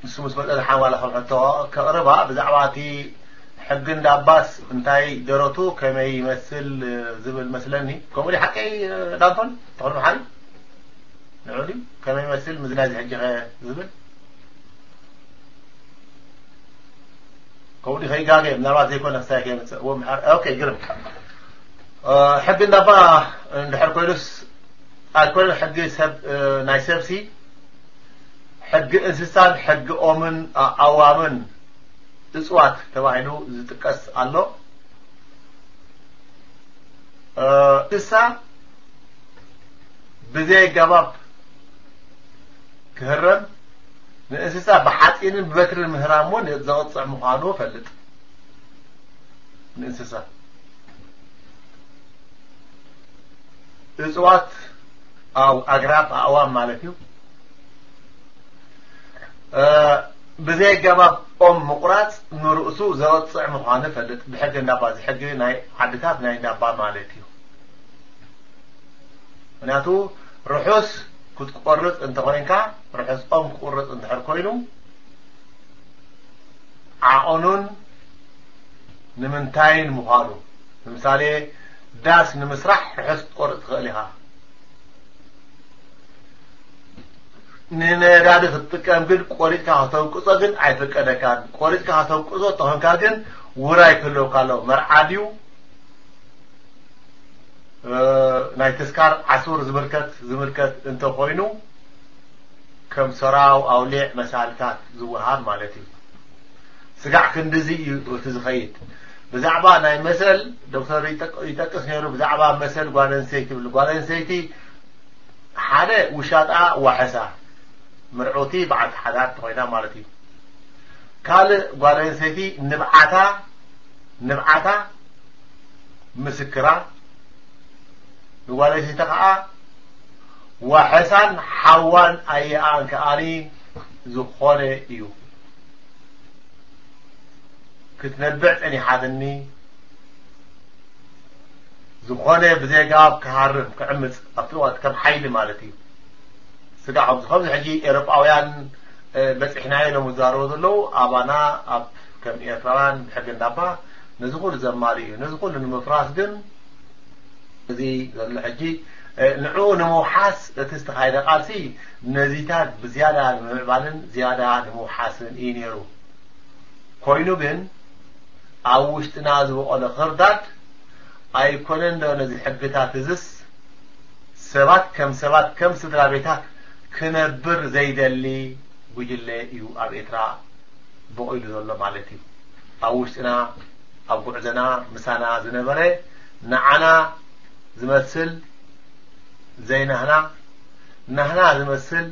ንሱ ምስ መጸ ዝሓዋላ ከም ሕቶ ከቕርባ፣ ብዛዕባ እቲ ሕጊ እንዳባስ እንታይ ደረቱ ከመይ ይመስል ዝብል መስለኒ። ከምኡ ድዩ ሓቀይ፣ ዳንቶን? ተኽሉ መሓሪ? ንዑ ድዩ? ከመይ ይመስል ምዝናይ እዚ ሕጂ ኸ ዝብል? ከምኡ ድዩ ከይጋገ? ምናልባት ዘይኮነ ክሳይ ከየምጽእ። እዎ፣ ምሓር-፣ ኦኬ፣ ግርም። እ፣ ሕጊ እንዳባ እንድሕር ኮይኑስ ኣይኮነን ሕጊ ሰብ፣ እ፣ ናይ ሰብሲ፣ ሕጊ እንስሳን ሕጊ ኦምን ኣእዋምን እጽዋት ተባሂሉ ዝጥቀስ ኣሎ። እ፣ እንስሳ ብዘይ ኣገባብ ክህረም፣ ንእንስሳ ብሓጺንን ብበትርን ምህራም እውን ዘቕጽዕ ምዃኑ ፈልጥ። ንእንስሳ፣ እጽዋት፣ ኣው-፣ ኣግራብ፣ ኣእዋም ማለት እዩ። እ፣ ብዘይ ኣገባብ ኦም ምቑራጽ ንርእሱ ዘቕጽዕ ምዃኑ ፈልጥ። ብሕጊ እንዳባ፣ እዚ ሕጊ ናይ ዓድታት ናይ እንዳባ ማለት እዩ። ምክንያቱ ርሑስ ክትቆርጽ እንተኾይንካ፣ ርሑስ ኦም ክቁረጽ እንድሕር ኮይኑ፣ ዓቐኑን ንምንታይን ምዃኑ፣ ንምሳሌ ዳስ ንምስራሕ ርሑስ ክትቆርጽ ትኽእል ኢኻ። ንነዳዲ ክትጥቀም ግን ቆሪጽካ ከተውቅጾ ግን ኣይፍቀደካን። ቆሪጽካ ከተውቅጾ ተኾንካ ግን ውራይ ክህልወካ ኣለዎ። መርዓ ድዩ፣ እ፣ ናይ ተስካር ዓሱር ዝምልከት፣ ዝምልከት እንተኾይኑ፣ ከም ሰራው ኣውሊዕ መሳልታት ዝወሃብ ማለት እዩ። ስጋዕ ክንድዚ እዩ እቲ ዝኸይድ። ብዛዕባ ናይ መሰል ዶክተር ይጠቅ-፣ ይጠቅስ ነይሩ፣ ብዛዕባ መሰል ጓል ኣንስተይቲ ይብል። ጓል ኣንስተይቲ ሓደ ውሻጣ ዋሕሳ፣ ምርዑቲ በዓልቲ ሓዳር እንተኾይና ማለት እዩ። ካልእ ጓል ኣንስተይቲ ንብዓታ፣ ንብዓታ ምስክራ፣ ንጓል ኣንስተይቲ ኸዓ ዋሕሳን ሓዋን ኣየኣን ከኣኒ ዝኾነ እዩ። ክትነብዕ ጸኒሓትኒ፣ ዝኾነ ብዘይ ኣገባብ ክሃርም፣ ክዕምጽ፣ ኣብቲ እዋን ከም ሓይሊ ማለት እዩ። ስጋዕ ከምዚ፣ ከምዚ ሕጂ ኤውሮጳውያን፣ እ፣ በጺሕናዮ ኢሎም ዝዛረቡ ዘለዉ፣ ኣባና ኣብ ከም ኤርትራውያን ብሕጊ እንዳባ ነዚ ኩሉ ዘማልእ እዩ። ነዚ ኩሉ ንምፍራስ ግን እዚ ዘሎ ሕጂ፣ እ፣ ንዕኡ ንምውሓስ እቲ ዝተኻየደ ቃልሲ ነዚታት ብዝያዳ ንምምዕባልን ዝያዳ ንምውሓስን እዩ ነይሩ። ኮይኑ ግን ኣብ ውሽጥና ዝበቖለ ኽርዳድ ኣይኮነን ዶ ነዚ ሕግታት እዝስ ሰባት ከም ሰባት ከም ስድራ ቤታት ክነብር ዘይደሊ ጉጅለ እዩ ኣብ ኤርትራ በቑሉ ዘሎ ማለት እዩ። ኣብ ውሽጥና ኣብ ጉዕዞና ምሳና ዝነበረ ንዓና ዝመስል ዘይናህና፣ ናህና ዝመስል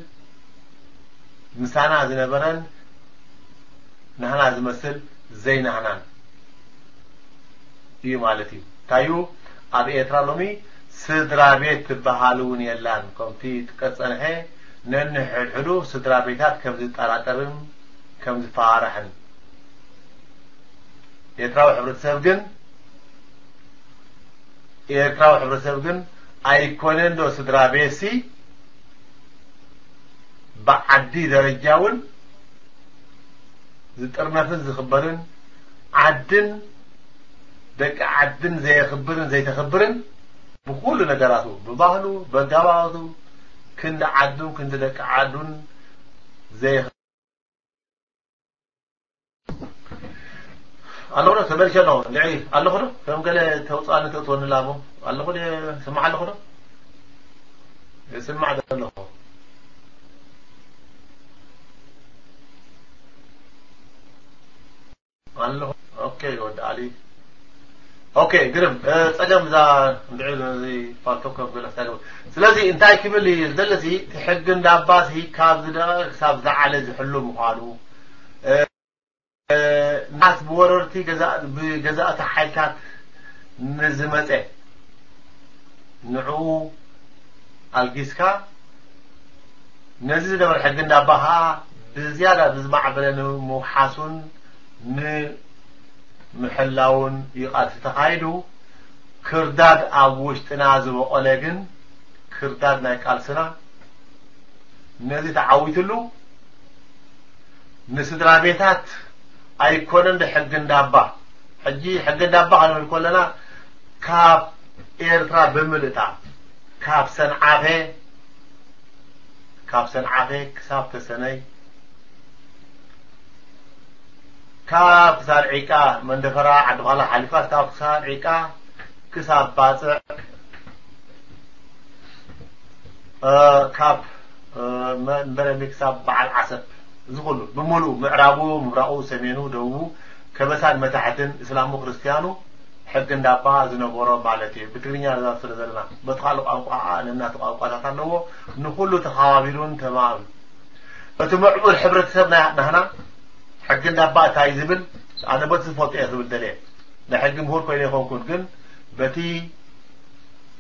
ምሳና ዝነበረን ናህና ዝመስል ዘይናህናን እዩ ማለት እዩ። እንታይ እዩ? ኣብ ኤርትራ ሎሚ ስድራ ቤት ትበሃል እውን የላን። ከምቲ ጥቀስ ጸንሐ፣ ነንሕድሕዱ ስድራ ቤታት ከም ዝጠራጠርን ከም ዝፈራራሕን። ኤርትራዊ ሕብረተሰብ ግን፣ ኤርትራዊ ሕብረተሰብ ግን ኣይኮነን ዶ ስድራ ቤትሲ ብዓዲ ደረጃ እውን ዝጥርነፍን ዝኽበርን፣ ዓድን ደቂ ዓድን ዘየኽብርን ዘይተኽብርን ብኹሉ ነገራቱ፣ ብባህሉ፣ በጋባቱ፣ ክንዲ ዓዱን ክንዲ ደቂ ዓዱን ዘየ-፣ ኣለኹ ዶ? ተመልሼ ኣለኹ። እንድዒ ኣለኹ ዶ? ከም ገለ ተውፅኣኒ ተእትወኒ ላሞ ኣለኹ ዶ? ስማዕ ኣለኹ ዶ? ስማዕ ዘለኹ። ኣለኹ። ኦኬ፣ ወዲ ኣሊ። ኦኬ፣ ግርም። እ፣ ጸገም እዛ እንድዒ እዚ ፓልቶክ ከም ገለ ኣስታግም። ስለዚ እንታይ ክብል እዩ ዝደሊ? እዚ እቲ ሕጊ እንዳባ እዚ ካብ ዝደቐ ክሳብ ዝዓለ ዝሕሉ ምዃኑ፣ እ፣ እ፣ ናስ ብወረርቲ ገዛ-፣ ብገዛእቲ ሓይልታት ንዝመጸ ንዕኡ ኣልጊስካ ነዚ ዝነበረ ሕጊ እንዳባ ኸዓ ብዝያዳ ብዝማዕበለ ንምውሓሱን ንምሕላውን እዩ ቃልሲ ተኻይዱ። ክርዳድ ኣብ ውሽጥና ዝበቖለ ግን፣ ክርዳድ ናይ ቃልስና ነዚ ተዓዊትሉ፣ ንስድራ ቤታት ኣይኮነን ዶ ሕጊ እንዳባ? ሕጂ ሕጊ እንዳባ ክንብል ከለና ካብ ኤርትራ ብምልእታ፣ ካብ ሰንዓፈ፣ ካብ ሰንዓፈ ክሳብ ተሰነይ፣ ካብ ክሳድ ዒቃ መንደፈራ ዓዲ ዃላ ሓሊፍካ ክሳብ ክሳድ ዒቃ ክሳብ ባጽዕ፣ እ፣ ካብ፣ እ፣ መ-፣ መንበረ ክሳብ በዓል ዓሰብ፣ እዚ ኩሉ ብምሉእ ምዕራቡ፣ ምብራቑ፣ ሰሜኑ፣ ደቡቡ፣ ከበሳን መታሕትን፣ እስላሙ፣ ክርስትያኑ፣ ሕጊ እንዳባ ዝነበሮ ማለት እዩ። ብትግርኛ ንዛረብ ስለ ዘለና፣ በቲ ካልእ ቋንቋ ኸዓ ነናቱ ቋንቋታት ኣለዎ። ንኹሉ ተኸባቢሩን ተማም-፣ እቲ ምዕቡል ሕብረተሰብ ናይ-፣ ናህና ሕጊ እንዳባ እንታይ ዝብል፣ ኣነ በቲ ዝፈልጦ እየ ክብል ደልየ። ናይ ሕጊ ምሁር ኮይነ ይኾንኩን፣ ግን በቲ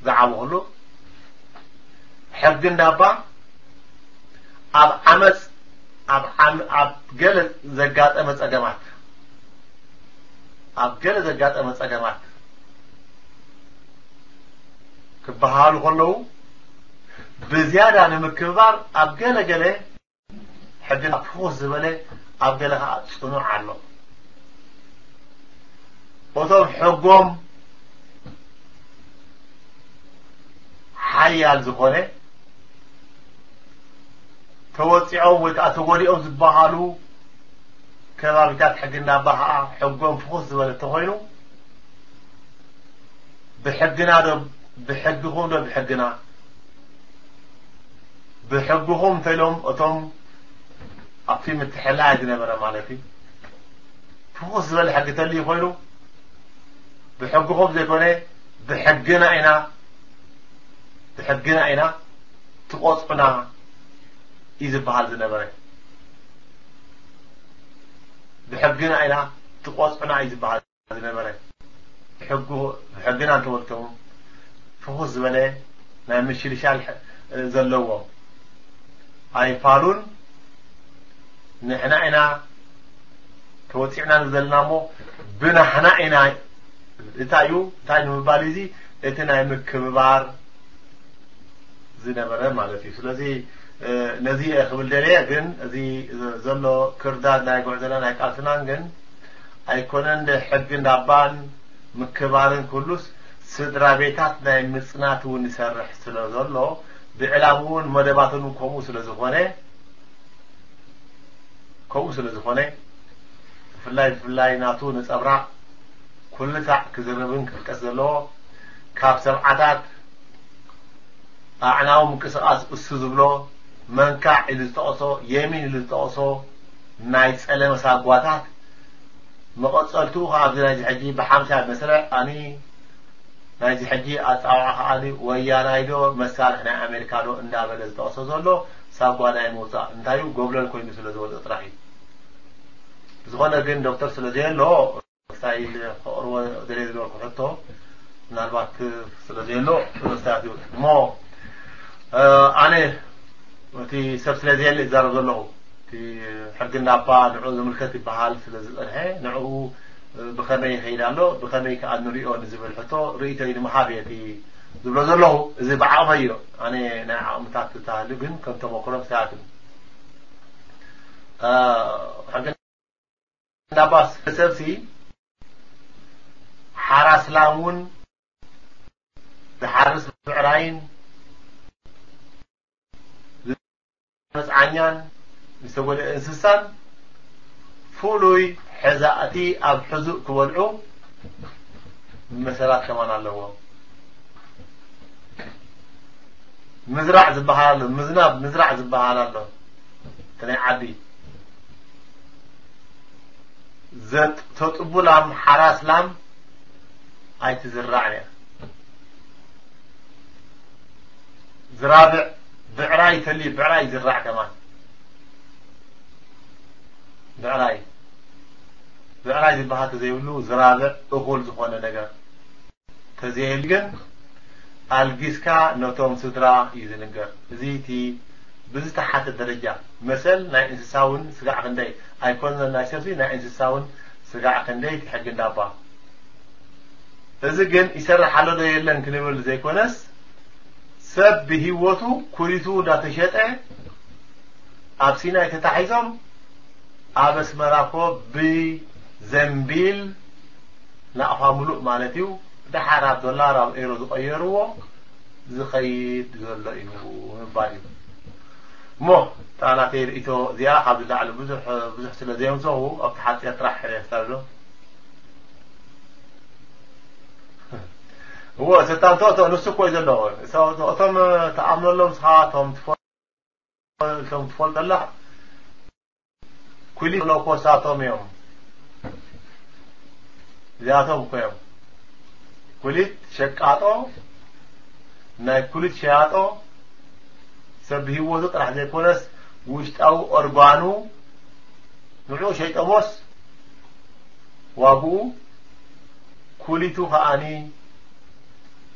ዝዓበኹሉ ሕጊ እንዳባ ኣብ ዓመፅ፣ ኣብ ዓም-፣ ኣብ ገለ ዘጋጠመ ጸገማት፣ ኣብ ገለ ዘጋጠመ ጸገማት ክበሃሉ ከለዉ፣ ብዝያዳ ንምክብባር ኣብ ገለ ገለ ሕግና ፍኹስ ዝበለ፣ ኣብ ገለ ኸዓ ጽኑዕ ኣሎ። እቶም ሕጎም ሓያል ዝኾነ፣ ተወጺዖም ወይ ከዓ ተጎዲኦም ዝበሃሉ ከባቢታት ሕጊ እንዳባ ኸዓ ሕጎም ፍኹስ ዝበለ እንተኾይኑ፣ ብሕግና ዶ፣ ብሕግኹም ዶ ብሕግና? ብሕግኹም እንተኢሎም እቶም ኣብቲ ምትሕልላይ ዝነበረ ማለት እዩ። ፍኹስ ዝበለ ሕጊ ተልዩ ኮይኑ፣ ብሕግኹም ዘይኮነ፣ ብሕግና ኢና፣ ብሕግና ኢና ትቆጽዑና እዩ ዝበሃል ዝነበረ። ብሕግና ኢና ትቆጽዑና እዩ ዝበሃል ዝነበረ። ሕጉ-፣ ሕግና እንተወልቶም ፍኹስ ዝበለ ናይ ምሽልሻል ሕ-፣ ዘለዎም ኣይፋሉን። ንሕና ኢና ተወጺዕና ዘለና እሞ ብናህና ኢና። እንታይ እዩ? እንታይ ንምባል እዩ? እዚ እቲ ናይ ምክብባር ዝነበረ ማለት እዩ። ስለዚ፣ እ፣ ነዚ እየ ክብል ደልየ፣ ግን እዚ ዘሎ ክርዳድ ናይ ጉዕዞና ናይ ቃልስናን ግን ኣይኮነን ዶ ሕጊ እንዳባን ምክባርን ክህሉስ ስድራ ቤታት ናይ ምጽናት እውን ይሰርሕ ስለ ዘሎ ብዕላምኡ እውን መደባቱን ከምኡ ስለ ዝኾነ፣ ከምኡ ስለ ዝኾነ ብፍላይ ብፍላይ ናቱ ነጸብራቕ ኩሉ ሳዕ ክዝረብን ክጥቀስ ዘለዎ ካብ ሰብዓታት ኣዕናዊ ምንቅስቓስ እሱ ዝብሎ መንካዕ ኢሉ ዝጠቐሶ፣ የሚን ኢሉ ዝጠቐሶ ናይ ጸለመ ሳጓታት መቐጸልትኡ ካብ ኣብዚ ናይዚ ሕጂ ብሓምሳ መስርዕ ኣኒ ናይዚ ሕጂ ኣጻዋዓ ከኣ ወያናይ ዶ መሳርሒ ናይ ኣሜሪካ ዶ እንዳበለ ዝጠቕሶ ዘሎ ሳጓ ናይ ምውጻእ እንታይ እዩ ጎብለል ኮይኑ ስለ ዝወጽእ ጥራሕ እዩ። ዝኾነ ግን ዶክተር ስለ ዘየሎ ክሳይ ከቕርቦ ደልየ ዝነበርኩ ሕቶ ምናልባት ስለ ዘየሎ ክሳት እዩ እሞ፣ እ፣ ኣነ እቲ ሰብ ስለ ዘየለ ይዛረብ ዘለኹ። እቲ ሕጊ እንዳባ ንዕኡ ዝምልከት ይበሃል ስለ ዝጸንሐ ንዕኡ ብኸመይ ይኸይድ ኣሎ፣ ብኸመይ ከኣ ንሪኦ ንዝብል ሕቶ ርእይቶይ ንምሃብ እየ እቲ ዝብሎ ዘለኹ። እዚ ብዓቕመይ እዩ። ኣነ ናይ ዓቕምታት ተታህሉ ግን ከም ተመክሮ ምሳያትን፣ እ፣ ሕጊ እንዳባ ሰብሲ ሓራስ ላም እውን ዝሓርስ ብዕራይን መጽዓኛን ዝተጎድአ እንስሳን ፍሉይ ሕዛእቲ ኣብ ሕዙእ ክበልዑ መሰላት ከማን ኣለዎም። ምዝራዕ ዝበሃል ኣሎ፣ ምዝናብ፣ ምዝራዕ ዝበሃል ኣሎ። እቲ ናይ ዓዲ ዘጥ-፣ ተጥቡ ላም፣ ሓራስ ላም ኣይትዝራዕን እያ። ዝራብዕ ብዕራይ ተልዩ፣ ብዕራይ ይዝራዕ ከማን። ብዕራይ፣ ብዕራይ ዝበሃል ተዘይብሉ ዝራብዕ እኹል ዝኾነ ነገር ተዘይህሉ ግን ኣልጊስካ ነቶም ስድራ እዩ ዝንገር። እዚ እቲ ብዝተሓተ ደረጃ መሰል ናይ እንስሳ እውን ስጋዕ ክንደይ ኣይኮነን፣ ናይ ሰብሲ ናይ እንስሳ እውን ስጋዕ ክንደይ እቲ ሕጊ እንዳባ። እዚ ግን ይሰርሕ ኣሎ ዶ የለን ክንብል ዘይኮነስ፣ ሰብ ብህይወቱ ኩሊቱ እንዳተሸጠ ኣብ ሲናይ ተታሒዞም ኣብ ኣስመራ እኮ ብዘንቢል ናቕፋ ሙሉእ ማለት እዩ፣ ደሓር ኣብ ዶላር ኣብ ኤሮ ዝቐየርዎ ዝኸይድ ዘሎ እዩ ምባል እዩ። እሞ እታ ናተይ ርእይቶ እዚኣ ካብ ዝላዕሊ ብዙሕ፣ ብዙሕ ስለ ዘየምሰኹ ኣብቲ ሓፂር ጥራሕ ሕደ ክሳብ ዶ እዎ፣ ሰታንቶ እቶ ንሱ እኮ እዩ ዘለዎ። እቶ-፣ እቶም ትኣምነሎም ንስኻ፣ እቶም ትፈ-፣ እቶም ትፈልጠላ ኩሊት ለኮሳቶም እዮም። እዚኣቶም እኮ እዮም። ኩሊት ሸቃጦ፣ ናይ ኩሊት ሸያጦ፣ ሰብ ህይወቱ ጥራሕ ዘይኮነስ ውሽጣዊ ኦርጋኑ ንዑ ሸይጠሞስ ዋግኡ ኩሊቱ ከኣኒ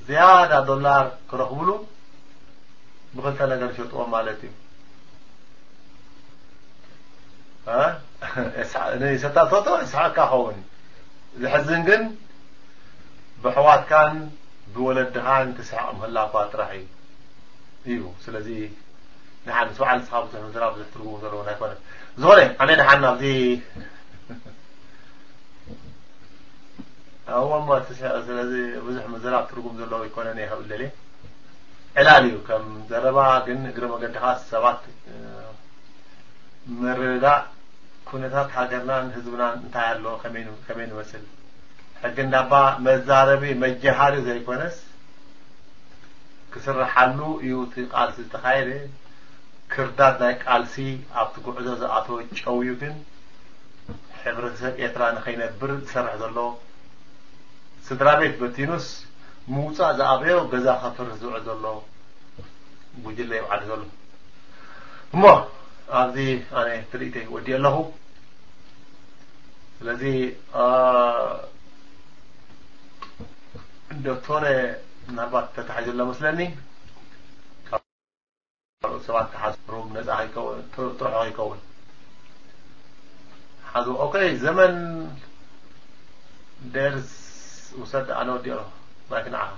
ዝያዳ ዶላር ክረኽብሉ ብኽልተ ነገር ይሸጥዎ ማለት እዩ። እ? የስሐ-፣ ንሰታቶቶ የስሐቅካ ኸውን። ዝሕዝን ግን ብሕዋትካን ብወለድኻን ትስሕቕ ምህላኳ ጥራሕ እዩ። እዩ። ስለዚ ንሓ ምስ በዓል ንስኻ ብዙሕ ምዝራብ ብዙሕ ትርጉም ዘለዎን ኣይኮነን። ዝኾነ፣ ኣነ ደሓን ናብዚ እዎ እሞ፣ እቲ ስ-፣ ስለዚ ብዙሕ ምዝራብ ትርጉም ዘለዎ ኣይኮነን እየ ክብል ደልየ። ዕላል እዩ ከም ዘረባ፣ ግን እግረ መገድኻ ሰባት፣ እ፣ ምርዳእ ኩነታት ሃገርናን ህዝብናን እንታይ ኣሎ፣ ከመይ ን-፣ ከመይ ንመስል። ሕጊ እንዳባ መዛረቢ መጀሃሪ ዘይኮነስ ክስርሓሉ እዩ እቲ ቃልሲ ዝተኻየደ። ክርዳድ ናይ ቃልሲ ኣብቲ ጉዕዞ ዝኣተወ ጨው እዩ፣ ግን ሕብረተሰብ ኤርትራ ንኸይነብር ዝሰርሕ ዘሎ፣ ስድራ ቤት በቲኑስ ምውጻእ ዝኣበዮ ገዛ ከፍርስ ዝውዕል ዘሎ ጉጅለ ይውዓል ዘሎ። እሞ ኣብዚ ኣነ ትርኢተይ ወዲኤ ኣለኹ። ስለዚ፣ አ፣ ዶክተረ ምናልባት ተታሒዙ ኣሎ መስለኒ። ካልኦት ሰባት ክሓስሩ ነጻ ከይከውን፣ ጥር-፣ ጥርሑ ከይከውን። ሓዙ። ኦኬ፣ ዘመን ደርስ ውሰድ፣ ኣነ ወዲኦ። ማይክ ንዓኻ።